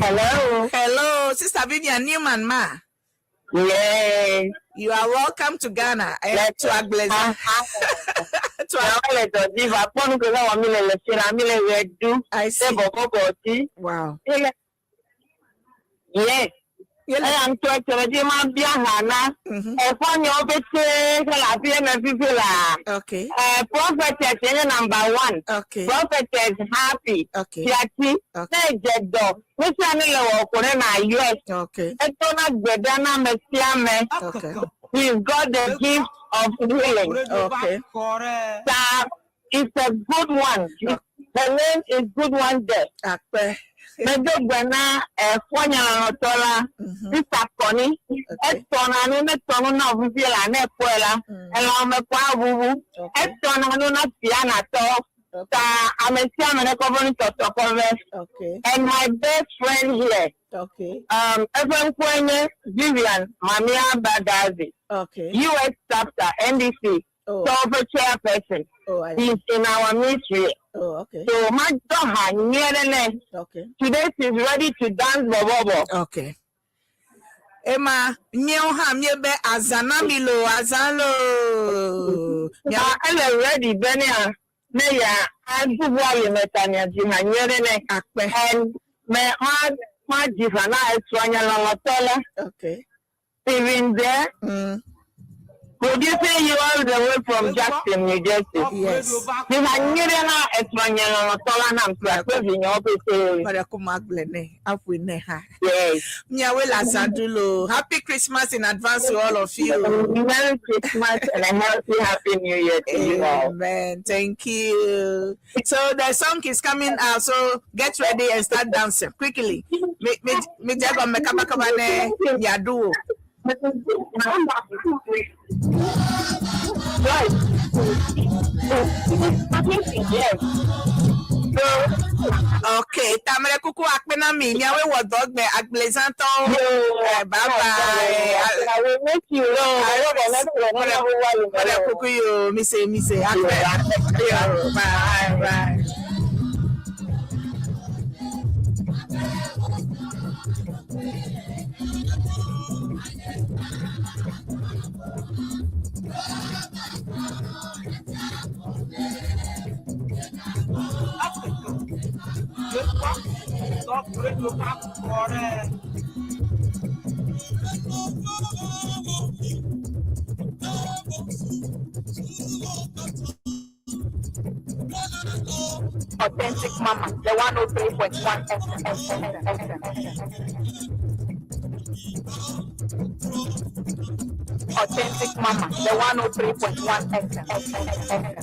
Hello. Hello, Sister Vivian Newman ma. Yes. You are welcome to Ghana. Eh, to Agleza. To Ag- Àwọn ilẹ̀ dọ̀tí ìfàpọ́nù kò sáwọn mi lè lè ṣe ra mi lè rẹ̀ dú. I Ṣé see. bọ̀bọ̀ bọ̀ tí? Wow. Yes. Yele- Ẹ̀yà ń tọ́ ẹ̀tẹ̀rẹ̀ tí máa bí àhàná. Ẹ̀fọ́ ni ó fi ṣe kẹlà fi ẹ̀mẹ̀ fífi là. Okay. Ẹ̀ prophetess ẹ̀yẹ number one. Okay. Prophetess happy. Okay. Fiati. Okay. Ṣé ìjẹ̀dọ̀? Níṣẹ́ nílẹ̀ wọ̀ ọkùnrin náà US. Okay. Ẹ̀tọ́ náà gbẹ̀dá náà mẹ̀ sí àmẹ́. Okay. He's got the gift of healing. Okay. Sir, it's a good one. The name is good one there. Akpe. Medogbena ẹ̀fọ́nyàrántola, Sísà Kọ́ni, ẹ̀tọ́nanu mẹ́tọ́nu náà fífi là ní ẹ̀kọ́ ẹ̀ la, ẹ̀là ọmọkọ̀ awúwú, ẹ̀tọ́nanu náà tìyà nàtọ́, ta àmẹ́sí àmẹ́nẹ́kọ́fọ́ ní tọ̀tọ̀ kọ́fẹ́. Okay. And my best friend here, Okay. Efenkwenye Vivian Mamia Badazi, Okay. US chapter, NDC, Oh. Solver chairperson. Oh, I He's in our ministry. Oh, okay. So my daughter, Okay. today she's ready to dance bobobo. Okay. Ema, míawo hã míebe azã na mi lo, azã lo. Na ele ready benia ne ya adubu ayi metania ji ha nyere ne Akpe. and me ma ma ji ha na etu anya lọlọtọla. Okay. Steven there producing you all the way from Jackson, New Jersey. Yes. Ji ha nyere na etu anya lọlọtọla na mtu akpebi nya ọbese. Mọ̀rẹ́ kó máa gblẹ̀ nẹ, aƒoe nẹ ha. Yes. Míawoe le azã ɖu lo. Happy Christmas in advance to all of you. Merry Christmas and a healthy happy new year to you all. Amen. Thank you. So the song is coming out. So get ready and start dancing quickly. Me me me jago me kaba kaba ne yadu. Right. Yes. So, Okay. Tamre kuku akpe na mi. Miawe wɔ dɔ gbe agblezãtɔwo. Eh, bye bye. I will make you know. Mọ̀rẹ́ kuku yo. Mi se mi se akpe. Yo, bye bye. Authentic Mama, the 103.1 FM. Authentic Mama, the 103.1 FM.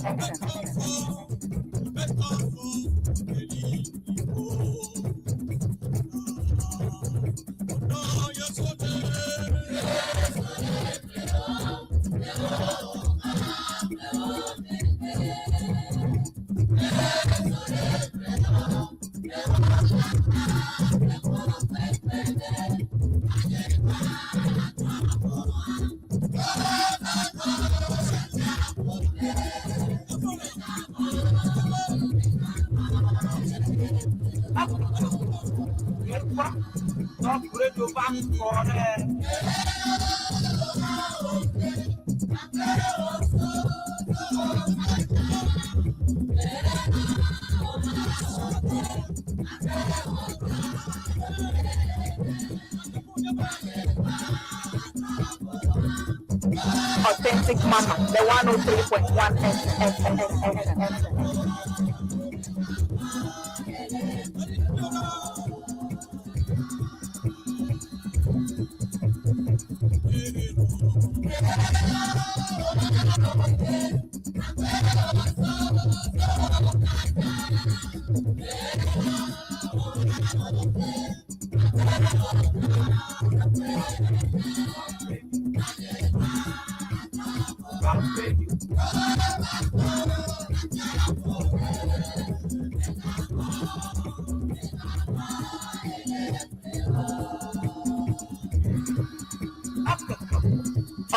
Authentic Mama, the 103.1 FM.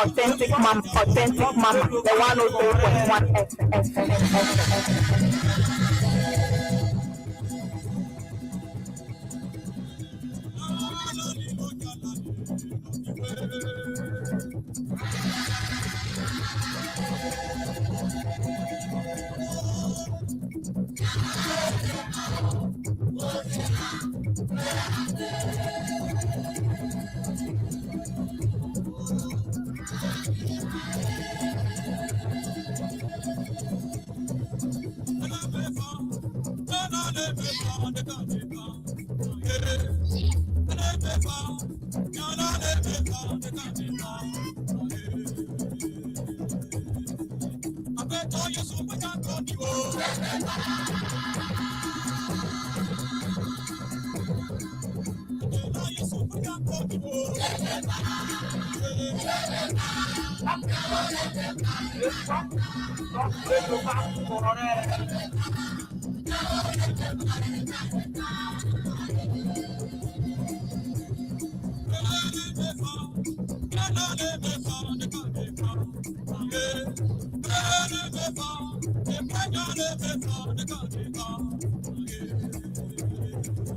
Authentic Mama, Authentic Mama, the 103.1 FM.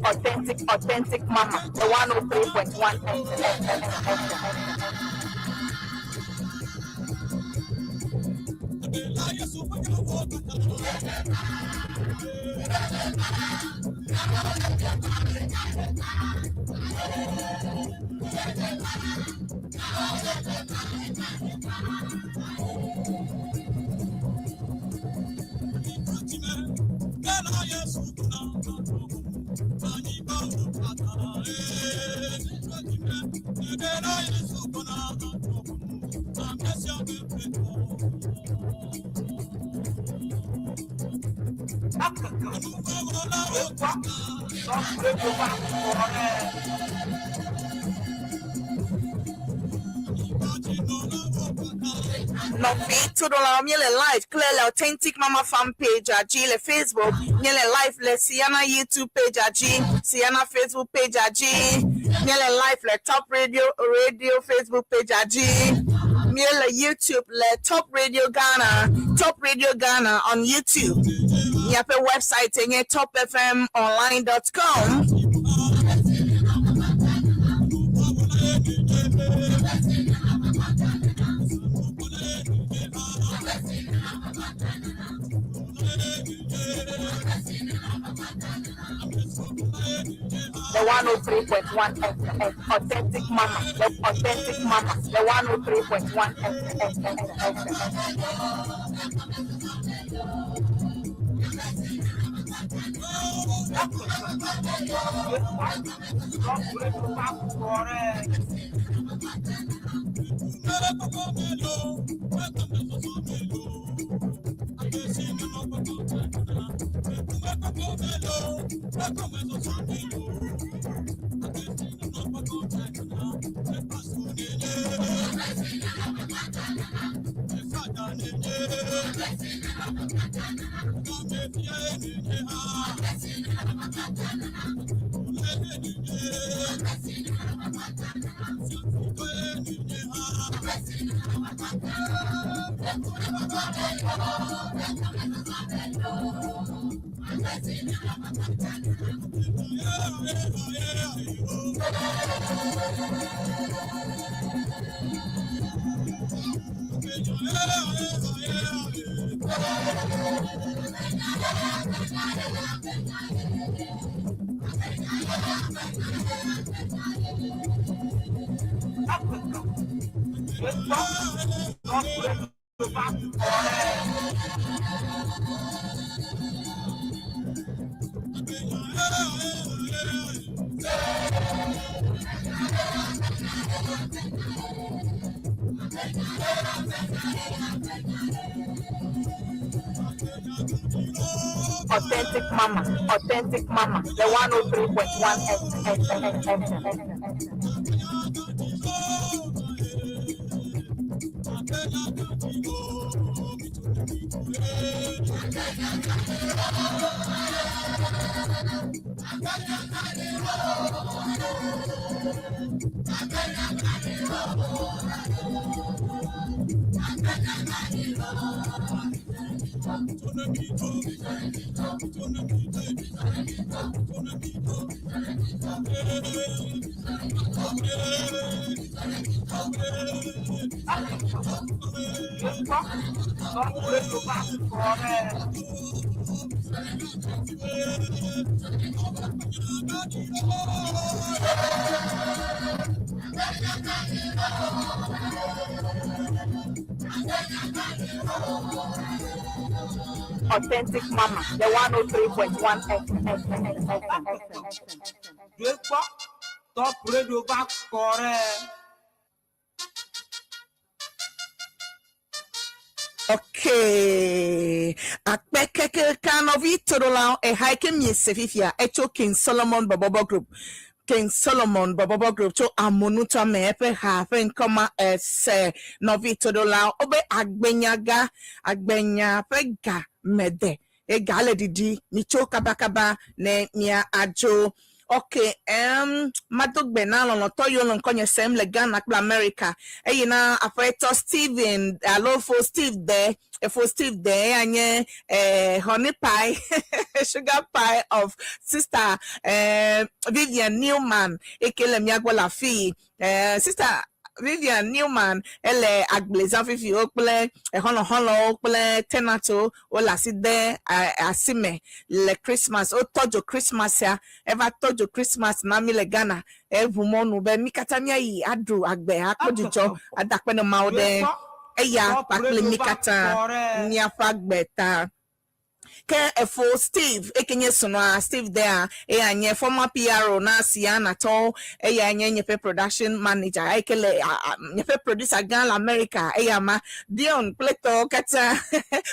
Authentic, Authentic Mama, the 103.1 FM. Nɔvi toɖolawo míele live kple le Authentic Mama fan page dzi le Facebook, míele live le Siana YouTube page dzi, Siana Facebook page dzi, míele live le Top Radio Radio Facebook page dzi, míele YouTube le Top Radio Ghana, Top Radio Ghana on YouTube. Míaƒe website enye topfmonline.com. The 103.1 FM, Authentic Mama, the Authentic Mama, the 103.1 FM. Gbɔ Top Radio va kɔ ɖe. Authentic Mama, Authentic Mama, the 103.1 FM. Gbɔ Top Radio va kɔ ɖe. Authentic Mama, the 103.1 FM. Gbɔ Top Radio va kɔ ɖe. Okay. Akpe keke nɔvi toɖolawo eha yi ke miese fifia etso King Solomon Bɔbɔbɔ Group. King Solomon Bɔbɔbɔ Group tso amonutɔme eƒe ha ƒe ŋkɔma ese nɔvi toɖolawo wobe agbenyaga agbenya ƒe ga mede ega le ɖiɖi mitso kabakaba ne mia adzo. Ok, mado gbe na lɔlɔ̃tɔ yiwo le ŋkɔnye sem le Ghana kple America. Eye na aƒetɔ Steven alo fo Steve de efo Steve de eya nye honey pie sugar pie of sister Vivian Newman eke le mía gbɔ le afii. Sister Vivian Newman ele agblezã fifiwo kple exɔlɔxɔlɔwo kple tenantwo wole asi de asi me le Christmas. Wotɔ dzo Christmas ya eva tɔ dzo Christmas na mi le Ghana. Eʋu mɔnu be mi katã míayi aɖu agbe akpɔ dzidzɔ ada akpe na Mawu ɖe eya kpakple mi katã míaƒe agbe ta. Ke efo Steve eke nye srɔ̃a Steve dea eya nye former PRO na Siana tɔwo eya nye nyeƒe production manager eke le nyeƒe producer gã le America eya ma Dion kple tɔwo katã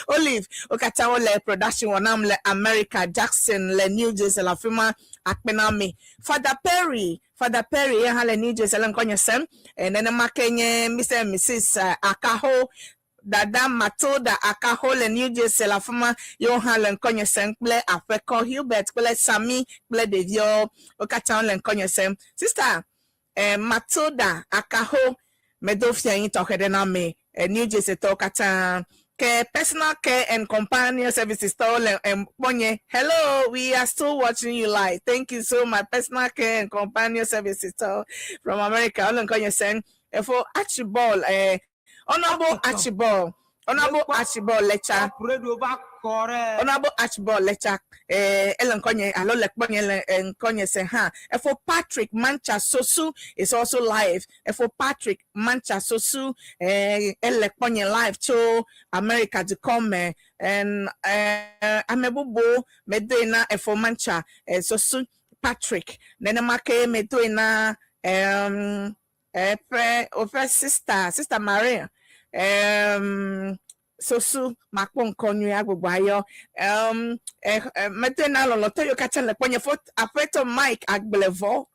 Olive wo katã wole production wɔ nam le America Jackson le New Jersey le afi ma akpe na mi Father Perry Father Perry ya hã le New Jersey le ŋkɔnye sem nenema ke nye Mr and Mrs Akaho Dada Matilda Akaho le New Jersey le afi ma yewo hã le ŋkɔnye sem kple aƒekɔ Hubert kple Sami kple ɖeviwo wo katã wole ŋkɔnye sem. Sister Matilda Akaho medo fia yi tɔxɛ ɖe na me New Jersey tɔwo katã. Ke personal care and companion services tɔwo le kpɔnye. Hello, we are still watching you live. Thank you so much. Personal care and companion services tɔwo from America wole ŋkɔnye sem. Efo Archibald Honorable Archibald Honorable Archibald Lecha Top Radio va kɔ ɖe. Honorable Archibald Lecha ele ŋkɔnye alo le kpɔnye le ŋkɔnye se hã. Efo Patrick Mancha Sosu is also live. Efo Patrick Mancha Sosu ele kpɔnye live tso America dukɔ me. And ame bubu medoe na Efo Mancha Sosu Patrick. Nenema ke medoe na eƒe woƒe sister sister Maria Sosu makpɔ ŋkɔ nyui agbogbo ayɔ medoe na lɔlɔtɔ yiwo katã le kpɔnye fo aƒetɔ Mike Agblevɔ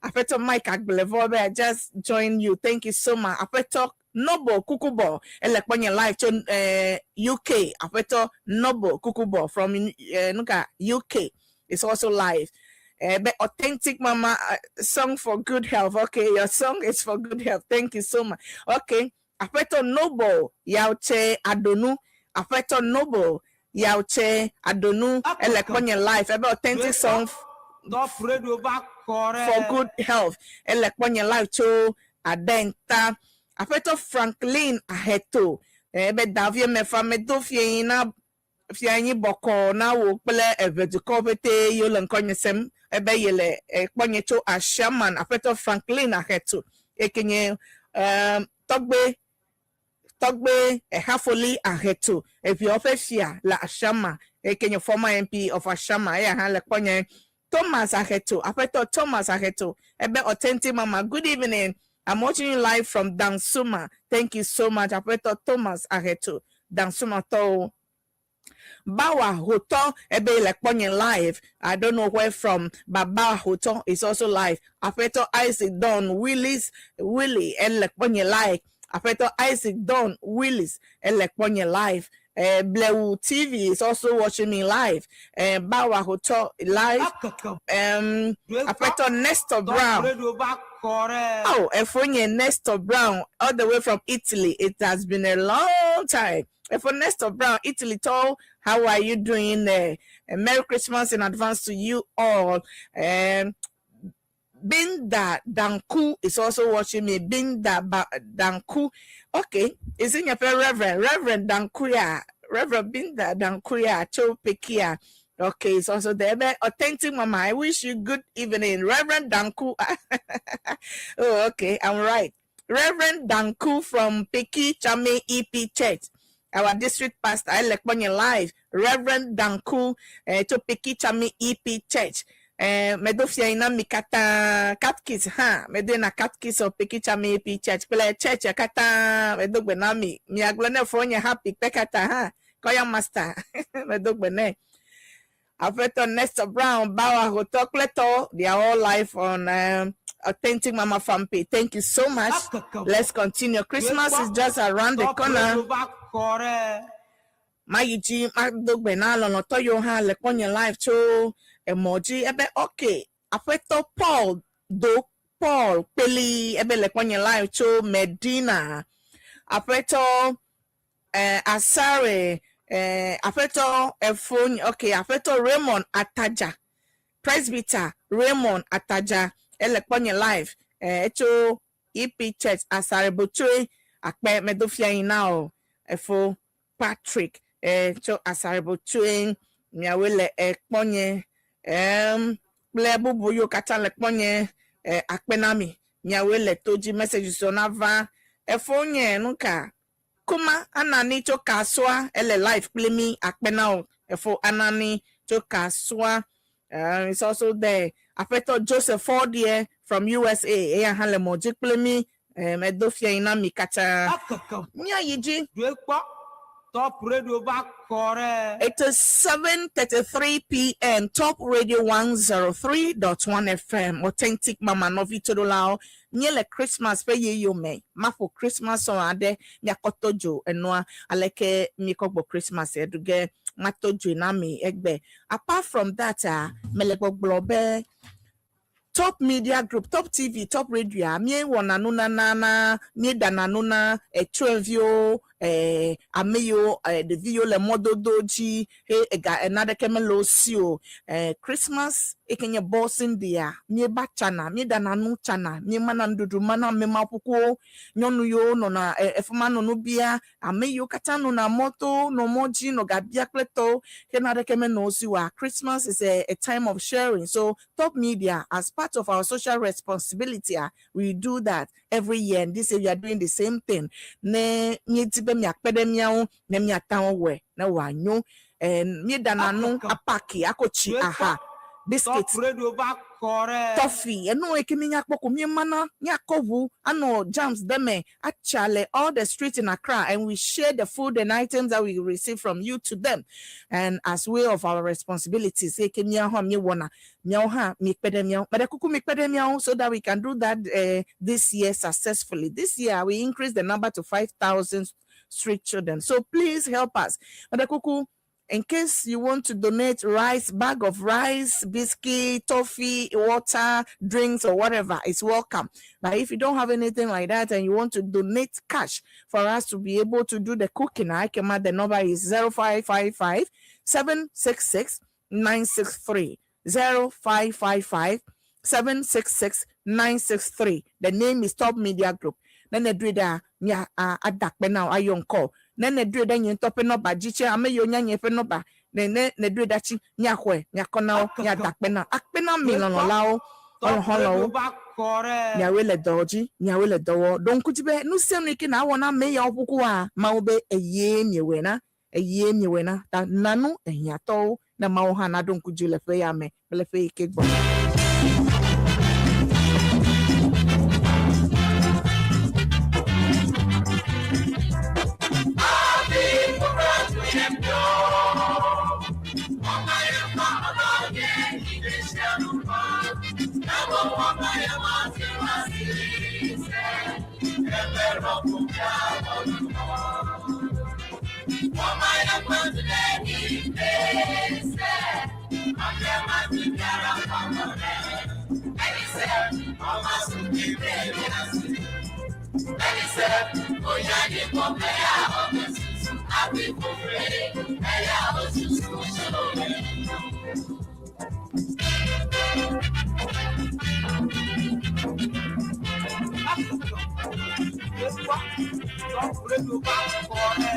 aƒetɔ Mike Agblevɔ be I just join you thank you so much aƒetɔ Noble Kukubo ele kpɔnye live tso UK aƒetɔ Noble Kukubo from nuka UK is also live. But authentic mama song for good health. Okay, your song is for good health. Thank you so much. Okay, Aƒetɔ Noble Yauche Adonu. Aƒetɔ Noble Yauche Adonu. Ele kpɔnye live. Ebe authentic song Top Radio va kɔ ɖe. for good health. Ele kpɔnye live tso Adenta. Aƒetɔ Franklin Aheto. Ebe Davie mefa medo fie na fia nyi bɔkɔ na wo kple eʋedukɔ ƒete yiwo le ŋkɔnye sem ebe yele kpɔnye tso Asiaman Aƒetɔ Franklin Aheto eke nye tɔgbe Tɔgbe Ehafoli Aheto eviawo ƒe fia le Ashama eke nye former MP of Ashama eya hã le kpɔnye. Thomas Aheto, Aƒetɔ Thomas Aheto, ebe Authentic Mama, good evening. I'm watching you live from Dansuma. Thank you so much, Aƒetɔ Thomas Aheto, Dansuma tɔwo. Bawa Hoto ebe le kpɔnye live. I don't know where from, but Bawa Hoto is also live. Aƒetɔ Isaac Don Willis Willie ele kpɔnye live. Aƒetɔ Isaac Don Willis ele kpɔnye live. Blewu TV is also watching me live. Bawa Hoto live. Aƒetɔ Nestor Brown. Oh, Efonye Nestor Brown, all the way from Italy. It has been a long time. For Nestor Brown, Italy tall, how are you doing there? Merry Christmas in advance to you all. Binda Danku is also watching me. Binda Danku. Okay. Is in your Reverend? Reverend Dankuya. Reverend Binda Dankuya. Chopekia. Okay, it's also there. But Authentic Mama, I wish you good evening. Reverend Danku. Oh, okay. I'm right. Reverend Danku from Peki Chame EP Church. Our district pastor, I like on your live. Reverend Danku to Peki Chame EP Church. Medo fia ina mi kata catkis ha medo na catkis of Peki Chame EP Church. Kple church kata medo gbe na mi. Mi agblɔ ne fo nye happy kpe kata ha. Koya master medo gbe ne. Aƒetɔ Nestor Brown, Bawa Hoto Kleto, they are all live on Authentic Mama Fan page. Thank you so much. Let's continue. Christmas is just around the corner. Mayiji madogbe na lɔlɔtɔ yiwo hã le kpɔnye live tso emɔ dzi ebe okay Aƒetɔ Paul do Paul Kpeli ebe le kpɔnye live tso Medina. Aƒetɔ Asare Aƒetɔ Efon okay Aƒetɔ Raymond Ataja Presbyter Raymond Ataja ele kpɔnye live etso EP Church Asare Botwe akpe medofia yi na o efo Patrick tso Asare Botwe miawoe le ekpɔnye kple bubu yiwo katã le kpɔnye akpe na mi miawoe le to dzi message sɔ na va efo nye nuka Kuma Anani tso Kasoa ele live kple mi akpe na o efo Anani tso Kasoa is also there. Aƒetɔ Joseph Fordier from USA eya hã le mɔ dzi kple mi medo fia yi na mi katã míayi dzi. Top Radio va kɔ ɖe. It is 7:33 p.m. Top Radio 103.1 FM. Authentic Mama Nɔvi Todolawo. Míele Christmas ƒe yeyo me. Maƒo Christmas song aɖe miakɔtɔ dzo enua aleke miekɔ gbɔ Christmas eɖu ge matɔ dzoe na mi egbe. Apart from that, mele gbɔgblɔ be Top Media Group, Top TV, Top Radio a míewɔna nunana na míeɖana nu na etsueviwo ame yiwo ɖevi yiwo le mɔdodo dzi he ega naɖeke mele wo si o. Christmas eke nye Boxing Day a míeva tsana míeɖana nu tsana míemana nuɖuɖu mana ame ma ƒuƒuwo nyɔnu yiwo nɔna efi ma nɔ nu bia ame yiwo katã nɔna mɔto nɔ mɔ dzi nɔ gabia kple tɔwo ke naɖeke menɔ wo si oa. Christmas is a time of sharing. So Top Media, as part of our social responsibility, we do that every year, and this year we are doing the same thing. Ne míedi be miakpe ɖe mía ŋu ne míate ŋu wɔe ne wòanyo. Míeɖana nu apaki akotsi aha biscuit Top Radio va kɔ ɖe. Toffee enu yi ke míenya kpɔ ko míemana míakɔ ʋu anɔ jams ɖe me atsa le all the streets in Accra, and we share the food and items that we receive from you to them, and as way of our responsibilities eke míawo hã míewɔna míawo hã miekpe ɖe míawo meɖe kuku miekpe ɖe míawo so that we can do that this year successfully. This year we increase the number to 5,000 street children, so please help us. Meɖe kuku, in case you want to donate rice, bag of rice, biscuit, toffee, water, drinks, or whatever, it's welcome. But if you don't have anything like that and you want to donate cash for us to be able to do the cooking, I can add the number is 0555 766 963. 0555 766 963. The name is Top Media Group. Nene dwe nya adakpe na ayɔ ŋkɔ nene dwe ɖe nye ŋutɔ ƒe nɔba dzi tse ame yiwo nya nye ƒe nɔba nene ne dwe ɖa tsi miaxɔe miakɔ na wo miada akpe na akpe na mi lɔlɔlawo. Xɔlɔxɔlɔwo. Tɔkure kɔrɛ. Miawoe le dɔ dzi, miawoe le dɔ wɔ. Ɖo ŋku dzi be nu sia nu yi ke nawɔ na ame yawo ƒukua, Mawu be eye miewɔe na, eye miewɔe na. Ta na nu ehiãtɔwo ne Mawu hã naɖo ŋku dzi le ƒe ya me kple ƒe yi ke gbɔna. Tɔkure do ba kɔrɛ.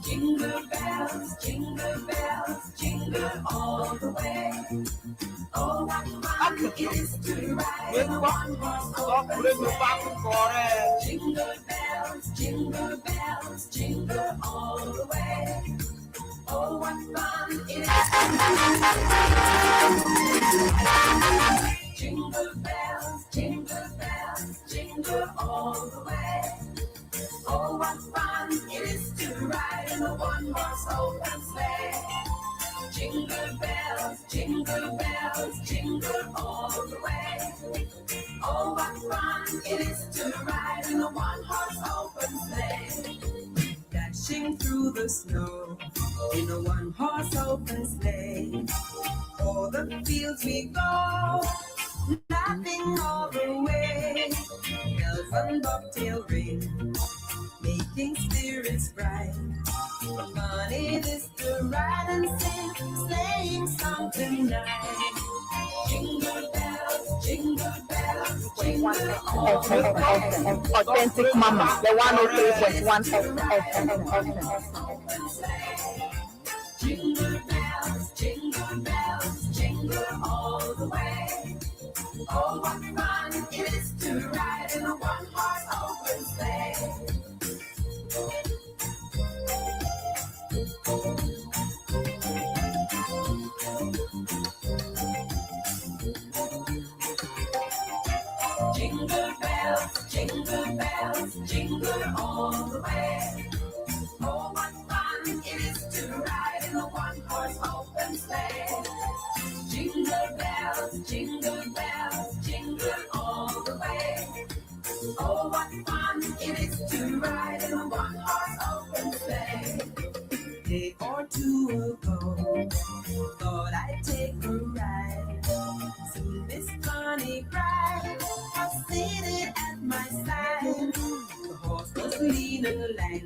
Jingle bells, jingle bells, jingle all the way. Oh, what fun it is to ride in a one-horse open Tɔkure do ba sleigh. kɔrɛ. Jingle bells, jingle bells, jingle all the way. Oh, what fun it is to Jingle bells, jingle bells, jingle all the way. Oh, what fun it is to ride in a one-horse open sleigh. Jingle bells, jingle bells, jingle all the way. Oh, what fun it is to ride in a one-horse open sleigh. Dashing through the snow in a one-horse open sleigh. O'er the fields we go, laughing all the way. Bells on bobtail ring, making spirits bright. Fun it is to ride and sing a sleighing song tonight. Jingle bells, jingle bells, jingle all the way. Authentic Mama, the 103.1 FM. Jingle bells, jingle bells, jingle all the way. Oh, what fun it is to ride in a one-horse open sleigh. Jingle bells, jingle bells, jingle all the way. Oh, what fun it is to ride in a one-horse open sleigh. Jingle bells, jingle bells, jingle all the way. Oh, what fun it Thought I'd take a ride. Soon this funny bride was seated at my side. The horse was lean and lank.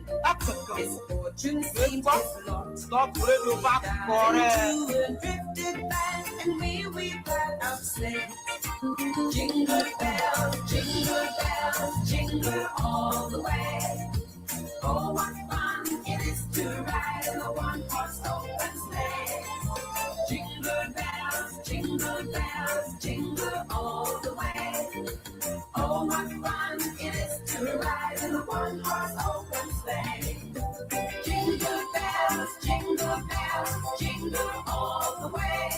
His fortune seemed his lot. Top Radio va Got kɔrɛ. into a drifted bank and we piled up sleigh. Jingle bells, jingle bells, jingle all the way. Oh, what fun it is to ride in a one-horse open sleigh. Jingle bells, jingle bells, jingle all the way. Oh, what fun it is to ride in a one-horse open sleigh. Jingle bells, jingle bells, jingle all the way.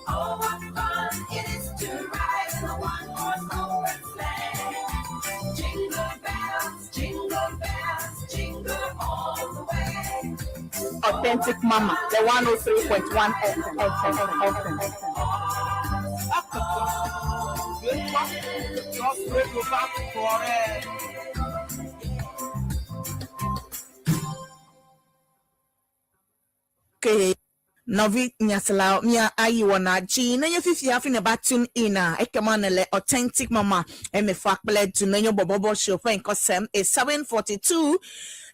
Oh, what fun it is to ride in a one-horse open sleigh. Jingle bells, jingle bells, jingle all the way. Authentic Mama, the 103.1 FM. FM, FM, FM. Ekpɔ Top Radio va kɔrɛ. Okay. Nɔvi nyasela mia ayi wɔna dzi nenye fifi hafi ne ba tune in a ekema ne le Authentic Mama emefa kple du nenye bɔbɔbɔ show ƒe ŋkɔsɛm e 7:42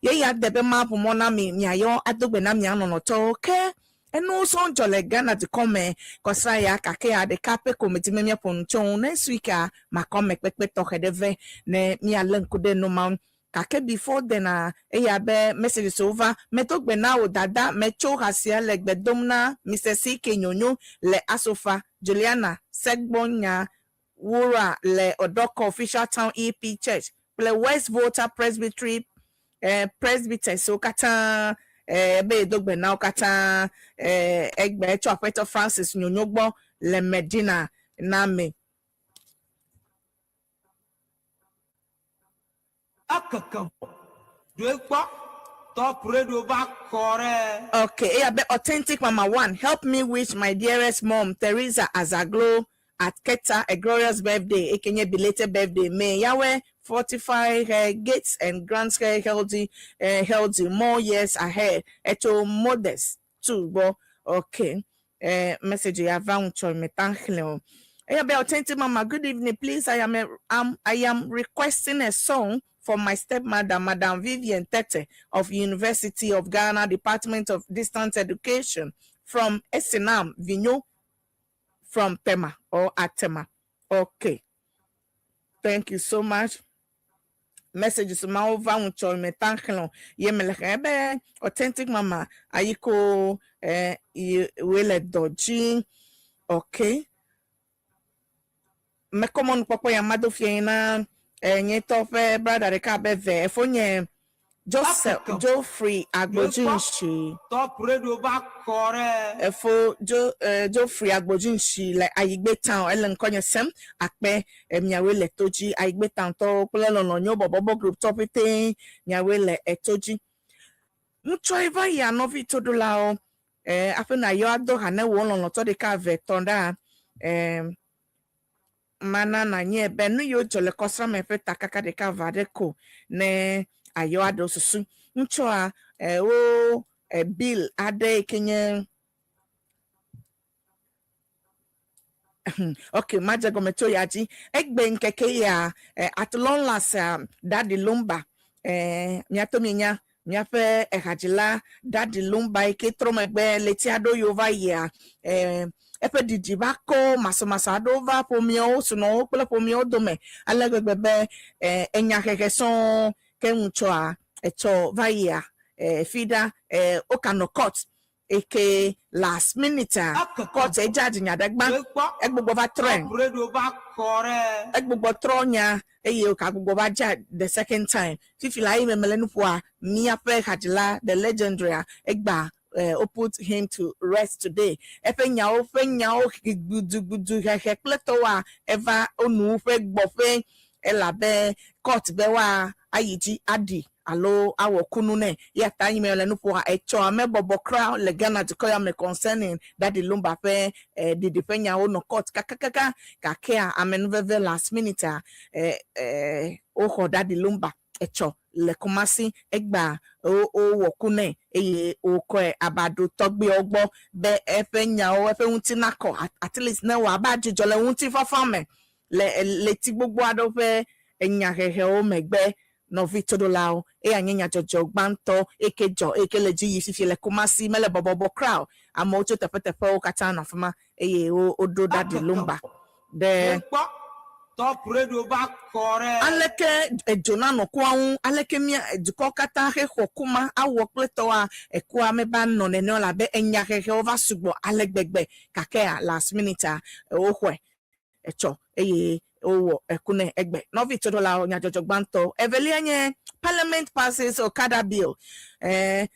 ye ya de be ma ƒomɔ na mi miayɔ adogbe na mia nɔnɔtɔwo ke enu sɔn dzɔ le Ghana dukɔ me kɔsra ya kake ya ɖeka pɛ ko medi me miaƒo nu tso ŋu next week a makɔ me kpekpe tɔxɛ ɖe vɛ ne mialé ŋku ɖe nu ma ŋu. Gake before then a eya be messages wo va medo gbe na wo dada metso hasia le gbe dom na Mr. CK Nyonyo le Asofa Juliana Segbonya Wura le Odoko Official Town EP Church kple West Volta Presbytery presbyters wo katã be yedo gbe na wo katã egbe tso aƒetɔ Francis Nyonyo gbɔ le Medina na me. Ekeke vɔ. Do ekpɔ Top Radio va kɔrɛ. Okay, eya be Authentic Mama One, help me wish my dearest mom Teresa Azaglo at Keta a glorious birthday, aka belated birthday. May Yahweh fortify her gates and grant her healthy more years ahead. Eto modest too, bo. Okay. Message ya va ŋutsɔ me tan xlẽ o. Eya be Authentic Mama, good evening. Please, I am requesting a song for my stepmother, Madam Vivian Tete of University of Ghana, Department of Distance Education, from Esinam Vinyo, from Tema or Atema. Okay. Thank you so much. Messages ma wo va ŋutsɔ me tan xlẽ o. Ye me le xlẽ be Authentic Mama ayiko ye we le dɔ dzi. Okay. Mekɔ mɔnukpɔkpɔ ya mado fia na nye tɔ ƒe brother ɖeka be ve efo nye Joseph Geoffrey Agbodzinshi. Top Radio va kɔrɛ. Efo Jo Geoffrey Agbodzinshi le Ayigbe Town ele ŋkɔnye sem akpe miawoe le to dzi Ayigbe Town tɔwo kple lɔlɔnyo bɔbɔbɔ group tɔ ƒete miawoe le eto dzi. Ŋutsɔ va yia nɔvi toɖolawo aƒe na yɔ ado ha ne wo lɔlɔtɔ ɖeka ve tɔ ɖa mana na nye be nu yiwo dzɔ le kɔsrame ƒe takaka ɖeka va ɖe ko ne ayɔ aɖewo susu. Ŋutsua wo bill aɖe yi ke nye okay madze gɔme tso ya dzi egbe ŋkeke ya at long last Daddy Lumba miato mienya miaƒe ehadzila Daddy Lumba yi ke trɔ megbe leti aɖewo yiwo va yia eƒe ɖiɖi va kɔ masɔmasɔ aɖewo va ƒomeawo sunɔwo kple ƒomeawo dome ale gbegbe be enyahehe sɔŋ ke ŋutsua etsɔ va yia fi ɖa wokanɔ court eke last minute a court edza dzi nya ɖe gbã egbugbɔ va trɔe Top Radio va kɔrɛ. Egbugbɔ trɔ nya eye wògagbugbɔ va dza the second time. Fifi la yi me mele nu ƒoa míaƒe hadzila the legendary a egba wo put him to rest today. Eƒe nyawo ƒe nyawo gbudugbudu hehe kple tɔwoa eva wonu ƒe gbɔƒe elabe court be woa ayi dzi aɖi alo awɔ kunu nɛ ya ta yi me le nu ƒoa etsɔ ame bɔbɔ kura le Ghana dukɔ ya me concerning Daddy Lumba ƒe ɖiɖi ƒe nyawo nɔ court kakakaka gakea amenuveve last minute a woxɔ Daddy Lumba. etsɔ le Kumasi egbea wowɔ ku nɛ eye wokɔe aba ɖo tɔgbuiawo gbɔ be eƒe nyawo eƒe ŋuti nakɔ at least ne wòaba dzudzɔ le ŋutifafa me le ɣleti gbogbo aɖewo ƒe enyahehewo megbe. Nɔvi toɖolawo, eya nye nyadzɔdzɔ gbãtɔ eke dzɔ eke le dzi yi fifi le Kumasi mele bɔbɔbɔ kura o. Amewo tso teƒeteƒewo katã nɔ afi ma eye woɖo Daddy Lumba ɖe. Kpɔ Top Radio va kɔ ɖe. Aleke edzo nanɔ kua ŋu? Aleke mía dukɔ katã hexɔ ku ma awɔ kple tɔwoa? Ekua meva nɔ nene o elabe enyahehewo va sugbɔ ale gbegbe gakea last minute-a woxɔe etsɔ eye wowɔ eku nɛ egbe. Nɔvi toɖolawo, nyadzɔdzɔ gbãtɔ. Evelia nye Parliament passes Okada bill. Eh,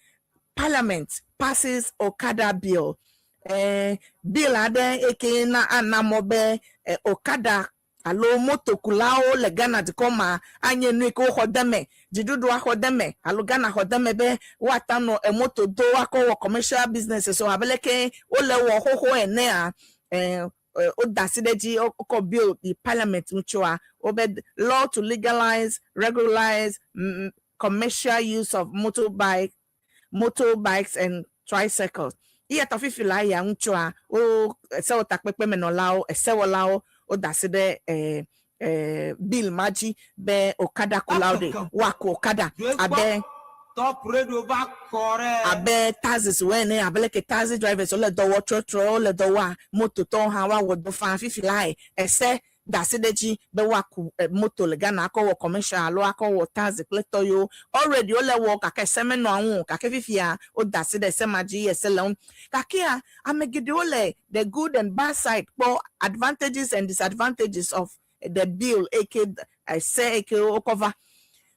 Parliament passes Okada bill. Eh, bill aɖe eke na ana mɔ be eh, Okada alo motokulawo le Ghana dukɔ ma anye nu yi ke woxɔ de me, dziɖuɖua xɔ de me alo Ghana xɔ de me be woata nɔ emoto do akɔ wɔ commercial businesses abe leke wole wɔ xoxo enea. Eh, woda asi ɖe edzi wokɔ bill yi parliament ŋutsoa wobe law to legalize, regularize commercial use of motorbikes and tricycles. Iya ta fifi la ya ŋutsua wo esewɔtakpekpe menɔlawo esewɔlawo woda asi ɖe bill ma dzi be okada kulawo ɖe woaku okada abe Top Radio va kɔ ɖe. Abe taxis wo ene abe leke taxi drivers wole dɔ wɔ trɔtrɔ wole dɔ wɔa mototɔwo hã woawɔ dɔ faa fifi lae ese da asi ɖe edzi be woaku moto le Ghana akɔ wɔ commercial alo akɔ wɔ taxi kple tɔ yiwo already wole wɔ gake ese menɔa ŋu o gake fifia woda asi ɖe ese ma dzi ese le ŋu gakea ame geɖewo le the good and bad side kpɔ advantages and disadvantages of the bill eke ese eke wokɔ va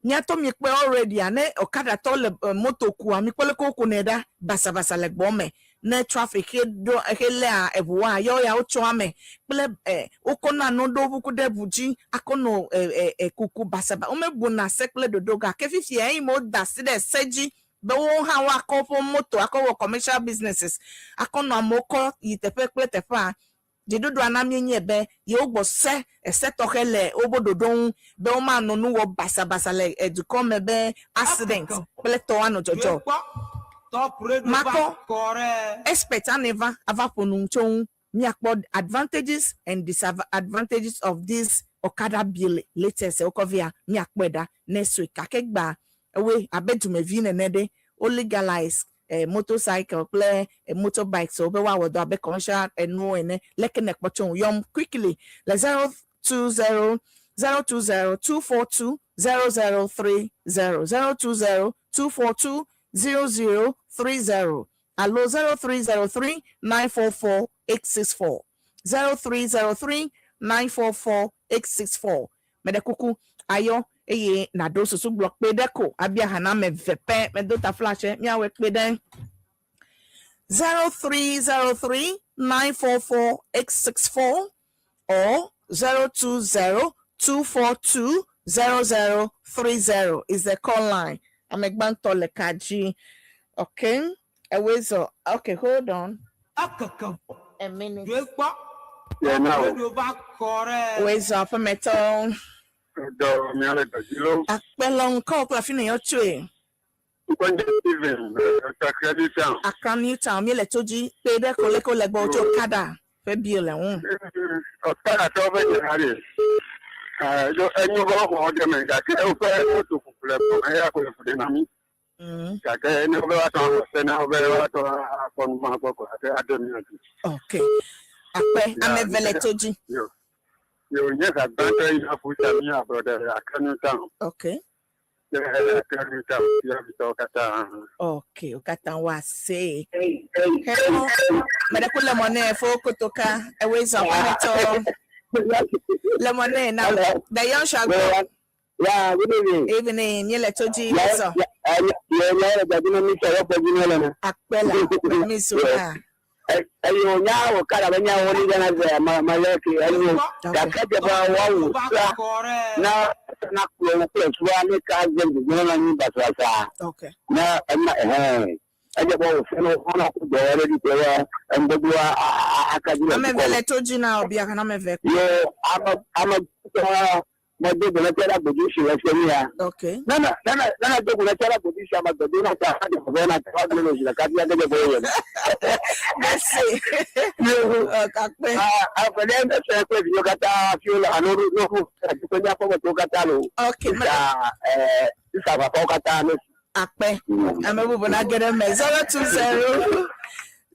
miatɔ miekpɔe already a ne ɔkadatɔ le moto kua mikpɔ leke wokunɛ ɖa basabasa le gbɔ me ne traffic he ɖo he léa eʋua yɔ ya wotsɔ ame kple wokɔna nu ɖo ʋuku ɖe ʋu dzi akɔ nɔ kuku basaba womebuna se kple ɖoɖo gake fifia eyi me woda asi ɖe se dzi be woawo hã woakɔ woƒe moto akɔ wɔ commercial businesses akɔ nɔ amewo kɔ yi teƒe kple teƒea dziɖuɖua na míenye be yewo gbɔ se ese tɔxɛ le woƒe ɖoɖo ŋu be womanɔ nu wɔ basabasa le edukɔ me be accident kple tɔwo anɔ dzɔdzɔ. Kpɔ Top Radio va Makɔ kɔ ɖe. Expert ane va ava ƒo nu tso ŋu míakpɔ advantages and disadvantages of this Okada bill latest wokɔ via míakpɔe ɖa ne sue gake gba ewoe abe dumevi nene ɖe wo legalize motorcycle kple motorbikes wo be woawɔ dɔ abe commercial enuwo ene leke ne kpɔ tso ŋu yɔm quickly le 020 020 242 0030 020 242 0030 alo 0303 944 864 0303 944 864 meɖe kuku ayɔ eye naɖo susu gblɔ kpe ɖe ko abia hã na ame eve pɛ medo ta flash míawɔe kpe ɖe 0303 944 864 or 020 242 0030 is the call line. Ame gbãtɔ le ka dzi. Okay. Ewezo. Okay, hold on Ekeke a minute. Due kpɔ Yeah, Top now. Radio va kɔ ɖe. Wezo aƒemetɔ. Dɔ miale dɔdzi Akpelɔ ŋkɔ kple afi ne yɔ tsoe. Nkɔnje Steven, Accra New Town. Accra New Town mi le to dzi kpe ɖe ko leke wole gbɔ tso Okada ƒe bill le ŋu. Ɔkada tɔwo ƒe nya ɖe. Enyo be woxɔ ɖe me gake woƒe moto kuku le gbɔ eya ko le fu ɖe na mí. Gake ne wobe woatɔ axɔ se na wo be woatɔ akpɔ nu ma gbɔ ko gake ade mía dzi. Okay. Akpe ame eve le to dzi. Yo. Yo nye zagbãtɔ yi na ƒu ta mí ablɔɖe Accra New Town. Okay. Accra New Town fiavitɔwo katã. Okay, wo katã woase. Hello. Meɖe ku le mɔ nɛ fo kotoka ewezo aƒemetɔ. Le mɔ nɛ na the young shall go. Yeah, good evening. Evening, mi le to dzi wezo. Yeah, yeah, yeah, Akpe la mi so ha. Eyo nya wo kala be nya wo ni gana ze ma ma le ke eyo gake dze be woawu Va sua kɔ ɖe. Na na kplɔ wo kple sua ne ka dze gbegbe na nyi basabasa Okay. na ema ɛhɛn edze be wo fɛn wo xɔna ku dɔ ɖe ɖi kple ŋgbegbe akadzi le Ame eve dukɔ me. le to dzi na obia kana ame eve. Yo ame ame tɔ Medo go le tse ɖe agbodzi si le fie ya. Okay. Nana nana nana do go le tse ɖe agbodzi si ame gbedo na ta adi vɔ na ta wa gbe le ka bia gbe bo ye. Merci. Akpe. Ah, afɛ ne ne fɛ kple viwo katã fi wole alo no no kpe míaƒe metɔwo katã lo. Okay. Sisa ɛɛ sisa papawo katã ne. Akpe. Ame bubu na ge ɖe eme. 020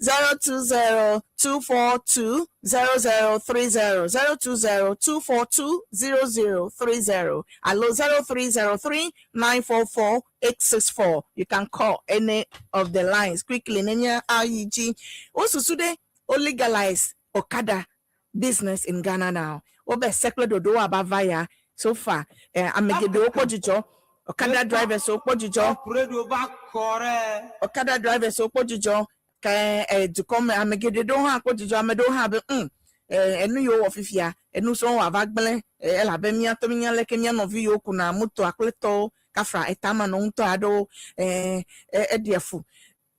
020 242 0030 020 242 0030 alo 0303 944 864. You can call any of the lines quickly. Nenye IEG. Wosusu ɖe wo legalize Okada business in Ghana now. Wobe sekple ɖoɖowo aba va ya so far. Ame geɖewo kpɔ dzidzɔ. Okada drivers wo kpɔ dzidzɔ. Top Radio va kɔ ɖe. Okada drivers wo kpɔ dzidzɔ. Ke dukɔ me ame geɖe ɖewo hã kpɔ dzidzɔ. Ame ɖewo hã be enu yiwo wɔ fifia enu sɔŋ wòava gblẽ elabe míatɔ mínya leke mía nɔvi yiwo kuna motoa kple tɔwo kafra etamanɔ ŋutɔ aɖewo eɖia fu.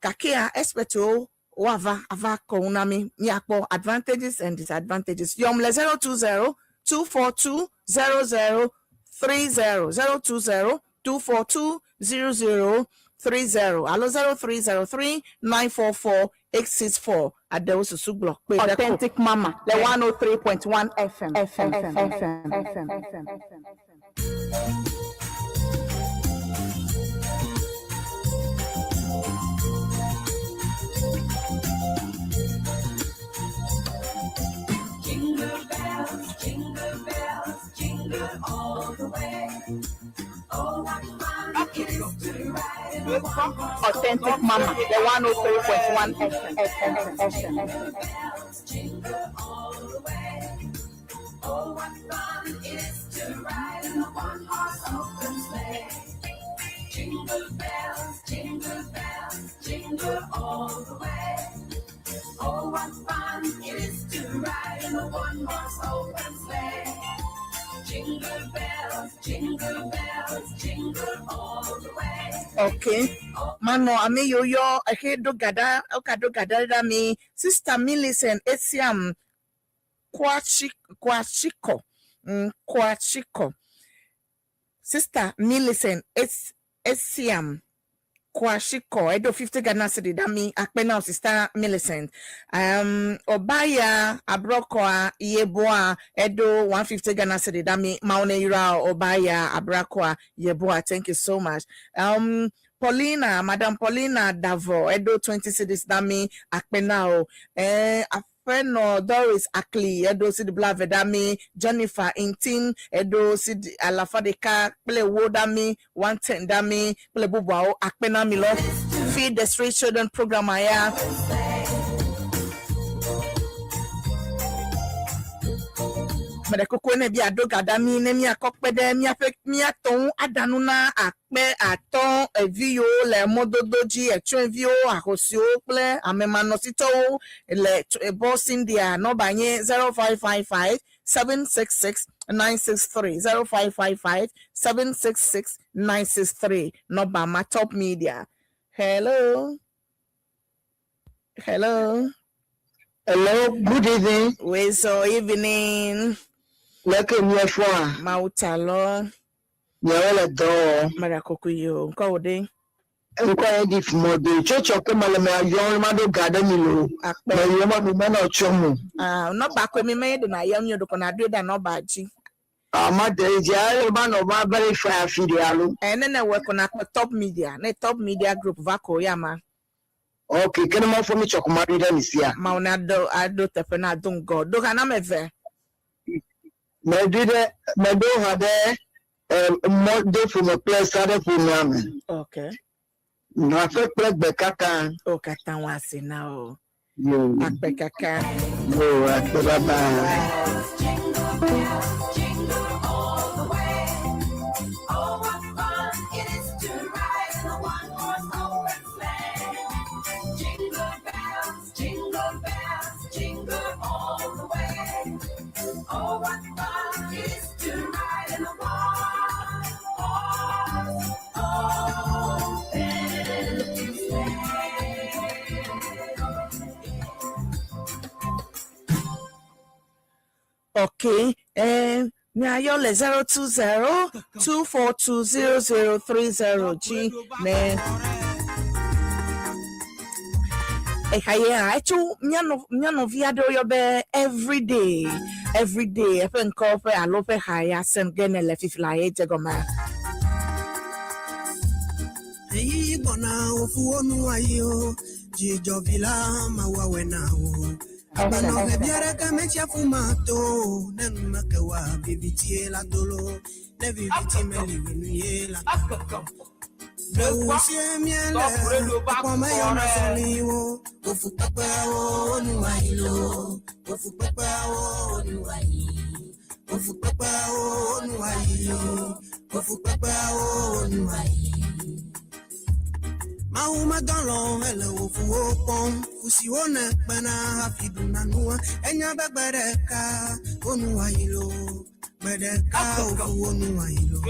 Gakea expertwo woava ava kɔ ŋu na mí míakpɔ advantages and disadvantages. Yɔm le 020 242 0030 020 242 0030 alo 0303 944 864. Aɖewo susu gblɔ kpe ɖe ko. Authentic Mama, the 103.1 FM. FM. FM. FM. FM. FM. Jingle bells, jingle bells, jingle all the way. Oh, what fun it is to ride in a one-horse Authentic Mama, the 103.1 FM. FM. FM. Jingle bells, jingle all the way. Oh, what fun it is to ride in a one-horse open sleigh. Jingle bells, jingle bells, jingle all the way. Oh, what fun it is to ride in a one-horse open sleigh. Jingle bells, jingle bells, jingle all the way. Okay. Manɔ ame yiwo yɔ ehe ɖo ga ɖa wogaɖo ga ɖa ɖa mi Sister Millicent Esiam Kwatsi Kwatsikɔ Kwatsikɔ. Sister Millicent Esiam Kwashiko edo 50 Ghana cedi ɖa mi akpe na wo Sister Millicent. Obaya Abrokoa Yeboa edo 150 Ghana cedi ɖa mi Maone Yura Obaya Abrakoa Yeboa. Thank you so much. Paulina, Madam Paulina Davo edo 20 cedis ɖa mi akpe na wo. Afenɔ Doris Akli edo cedi blave ɖa mi. Jennifer Intin edo cedi alafa ɖeka kple ewo ɖa mi 110 ɖa mi kple bubuawo akpe na mi lɔ. Feed the Street Children program aya. Meɖe kuku ne bia ɖo ga ɖa mi ne miakɔ kpe ɖe míaƒe míatɔ ŋu aɖa nu na akpe atɔ̃ evi yiwo le mɔdodo dzi etsyɔ̃eviwo ahosiwo kple amemanɔsitɔwo le Boss India nɔba nye 0555 766 963 0555 766 963 nɔba ma Top Media. Hello. Hello. Hello, good evening. Wezo evening. Leke miefɔa, Mautalo. miawo le dɔ wɔm. Meɖe kuku yi o. Ŋkɔ wò ɖe? Ŋkɔ ye ɖi fumɔdo. Tsɔtsɔ ke me le me yɔ ma ɖo ga ɖe mi lo. Akpe. Me yɔ ma mi menɔ tsɔ mo. Ah, nɔba koe mi me ɖena yɔ mi o ɖeko na ɖoe ɖe nɔba dzi. Ama de dzi ale ma nɔ ma verify afi ɖe alo. Ne ne wɔ ko na kpɔ Top Media. Ne Top Media Group va ko ya ma. Ok, ke ne ma fɔ mi tsɔ ko ma ɖo ɖe mi sia. Ma wo na do aɖo teƒe na do ŋgɔ. Do ha na me ve. Me ɖo ɖe me ɖo ha ɖe mɔ do ƒome kple sa ɖe ƒomea me. Okay. Nɔaƒe kple gbe kaka. O katã wa se na o. Yo. Akpe kaka. Yo, akpe bye bye. Jingle bells, jingle all the way. Oh, what fun it is to ride in a one-horse open sleigh. Jingle bells, jingle bells, jingle all the way. Oh, what fun it is to ride in a one-horse open sleigh. Okay. Miayɔ le 020 242 0030 dzi ne exa ye hã etso mía nɔ mía nɔvi aɖewo yɔ be everyday everyday eƒe ŋkɔ ƒe alo ƒe xa ya sem ge ne le fifi la ye dze gɔmea. Ɣeyiɣi gbɔna wofu wo nu ayi o, dzidzɔvi la Mawu awɔe na wo. Agbenɔ vevi aɖeke metsia fu mato o, ne nu meke oa, vivitie la do lo, ne viviti meli o, nu ye la do. Ɖewo sie míele, ekpɔ meyɔna zɔliwo, wo fukpekpeawo nu ayi lo, wo fukpekpeawo nu ayi, wo fukpekpeawo nu ayi, wo fukpekpeawo nu ayi. Mawu medɔ lɔ ele wò fuwo kpɔm, fu siwo nèkpena hafi ɖuna nua, enya be gbe ɖeka wo nu ayi lo, gbe ɖeka wò fuwo nu ayi lo.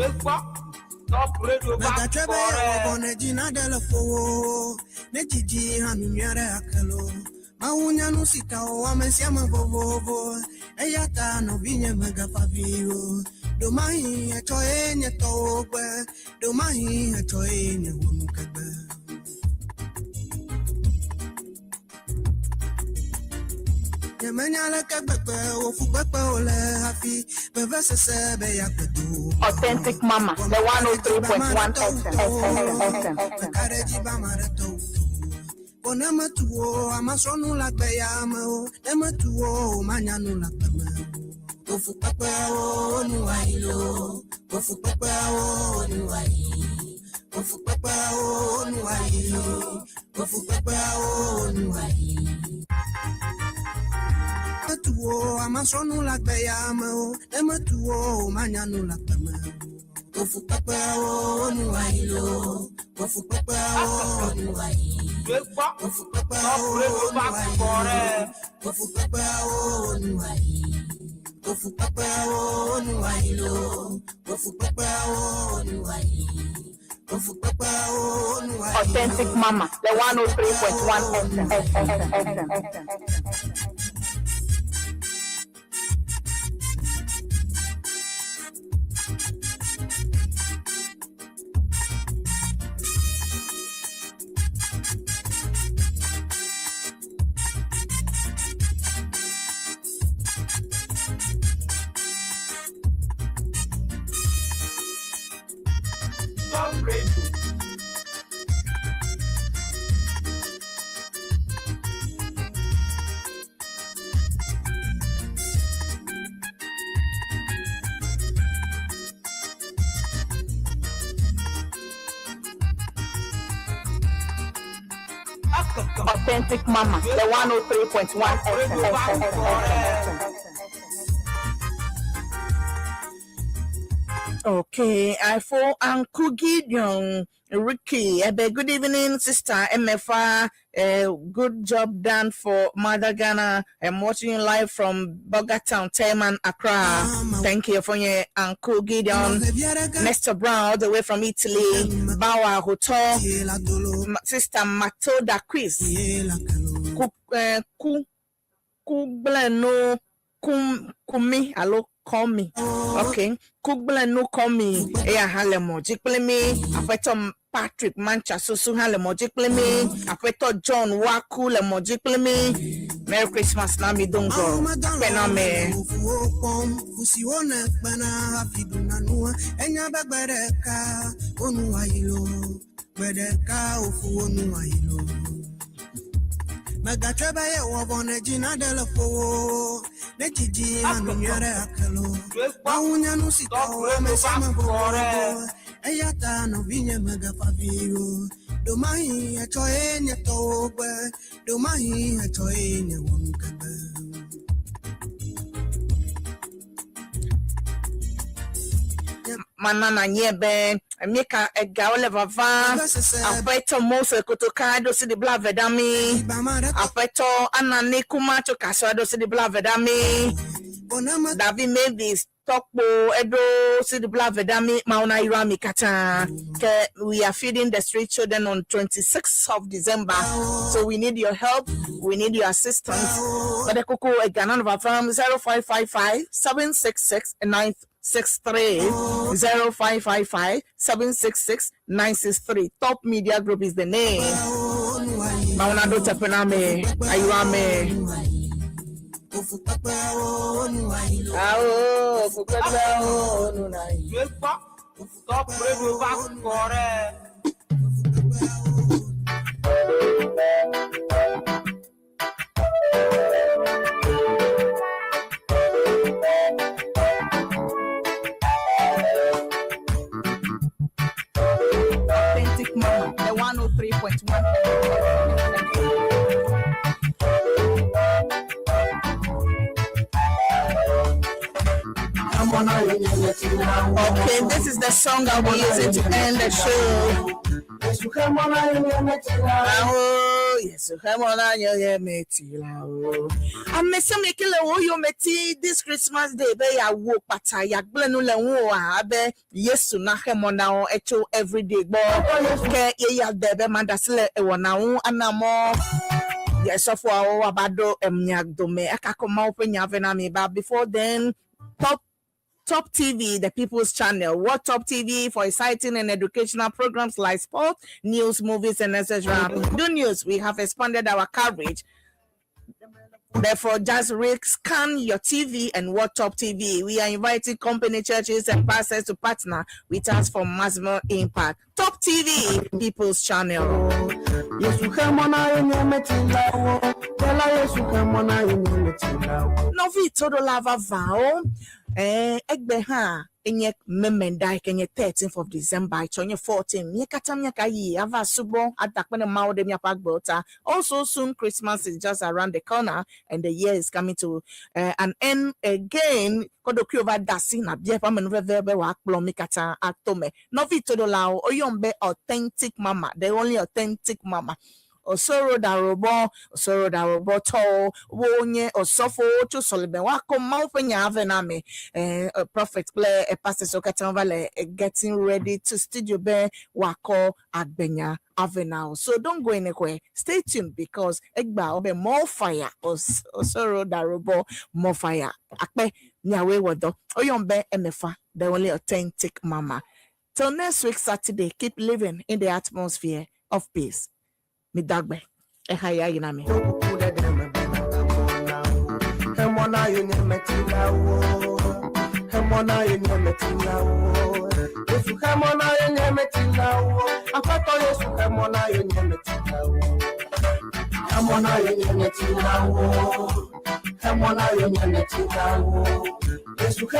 Mègatsɔe be yeawɔ vɔ ne dzi naɖe le ƒowò, ne dzidzi hã nu nyui aɖe ake lo. Mawu nya nu si ta wòwɔ ame sia ame vovovo, eya ta nɔvinye mègafa avi o. Ɖewomahi etsɔ ye nye tɔwò gbe, ɖewomahi etsɔ ye nye wò nukegbe. Nyemenya aleke gbegbe wò fukpekpewo le hafi vevesese be yeagbe do. Authentic Mama, the 103.1 FM. FM, FM, FM. Meka ɖe edzi be ame aɖe tɔ wu tɔwò. Vɔ ne metu wò, amasrɔ̃ nu le agbe ya me o. Ne metu wò, manya nu le agbe me o. Wò fukpekpeawo nu ayi loo. Wò fukpekpeawo nu ayi. Wò fukpekpeawo nu ayi. Wò fukpekpeawo nu ayi. Metu wò, amasrɔ̃ nu le agbe ya me o. Ne metu wò, manya nu le agbe me o. Wò fukpekpeawo nu ayi loo. Wò fukpekpeawo nu ayi. Wò fukpekpeawo nu ayi. Wò fukpekpeawo nu ayi. Wò fukpekpeawo nu ayi loo. Wò fukpekpeawo nu ayi. Wò fukpekpeawo nu ayi. Authentic Mama, the 103.1 FM. FM, FM, FM. Top Radio. Authentic Mama, the 103.1 FM. FM, FM, FM. Okay, I for Uncle Gideon Ricky. Ebe, good evening, Sister MFA. Good job done for Mother Ghana. I'm watching you live from Boga Town, Teman, Accra. Thank you for your Uncle Gideon. Nestor Brown, all the way from Italy. Bawa Hotel. Sister Matilda Chris. Ku, ku, Kugleno kum, Kumi. Hello, call me. Okay. Kugleno call me. Eya hã le mɔ dzi kple mi. Aƒetɔ Patrick Mancha Susu hã le mɔ dzi kple mi. Aƒetɔ John Waku le mɔ dzi kple mi. Merry Christmas na mi do ŋgɔ. Akpe na me. Wò fuwo kpɔm, fu siwo nèkpena hafi ɖuna nua, enya be gbe ɖeka wo nu ayi loo, gbe ɖeka wò fuwo nu ayi loo. Mègatsɔe be yewɔ vɔ ne dzi naɖe le ƒowò, ne dzidzi hã nu nyui aɖe ake loo. Mawu nya nu si ta wòwɔ ame sia ame vovovo, eya ta nɔvinye mègafa avi o. Ɖewomahi etsɔ ye nye tɔwò gbe, ɖewomahi etsɔ ye nye wò nukegbe. Mana na nye be míeka egawo le vava. Aƒetɔ Mose Kotoka ɖo si ɖi bla eve ɖa mi. Aƒetɔ Anani Kuma tso Kasoa ɖo si ɖi bla eve ɖa mi. David Mavis Tɔkpo eɖo si ɖi bla eve ɖa mi. Mawu na yra mi katã. Ke we are feeding the street children on 26th of December. So we need your help. We need your assistance. But kuku ega na vava 0555 766 963. 0555 766 963. Top Media Group is the name. Mauna do tepename. Ayuame. Awo, fukpekpe o, nuna yi. Top Radio va kɔrɛ. Authentic Mama, the 103.1 Okay, this is the song I'll be using to end the show. Oh, yes, ame ke le wo yome ti this Christmas day be ya wo kpata ya gblẽ nu le ŋu oa abe Yesu na xe mɔ na wo etso everyday gbɔ ke ye ya de be ma da asi le ewɔna ŋu ana mɔ yesɔfoawo ava ɖo emia dome akakɔ Mawu ƒe nya vɛ na mi. But before then, Top TV, the People's Channel. What Top TV for exciting and educational programs like sport, news, movies, and etc. Do news, we have expanded our coverage. Therefore, just scan your TV and watch Top TV. We are inviting company, churches, and pastors to partner with us for maximum impact. Top TV, People's Channel. Nɔvi toɖola vavãwo, egbe hã enye memenda yi ke nye 13th of December tsɔ nye 14. Mía katã míaka yi ava subɔ adakpe ne Mawu ɖe míaƒe agbewo ta. Also soon Christmas is just around the corner and the year is coming to an end again. Kɔɖokuiwo va da asi na bia eƒe amenuveve be wòakplɔ mí katã ato me. Nɔvi toɖolawo, woyɔm be Authentic Mama, the only authentic mama. Osoro darobɔ, Osoro darobɔ tɔwo wonye osɔfowo tso sɔleme woakɔ Mawu ƒe nya ave na ame. Prophet kple pastors wo katã va le getting ready to studio be woakɔ agbenya ave na wo. So don't go anywhere. Stay tuned because egba wo be more fire. Osoro darobɔ more fire. Akpe miawoe wɔ dɔ. Woyɔm be Emefa, the only authentic mama. Till next week Saturday, keep living in the atmosphere of peace. Midagbe. Eha ya yina me. Yesu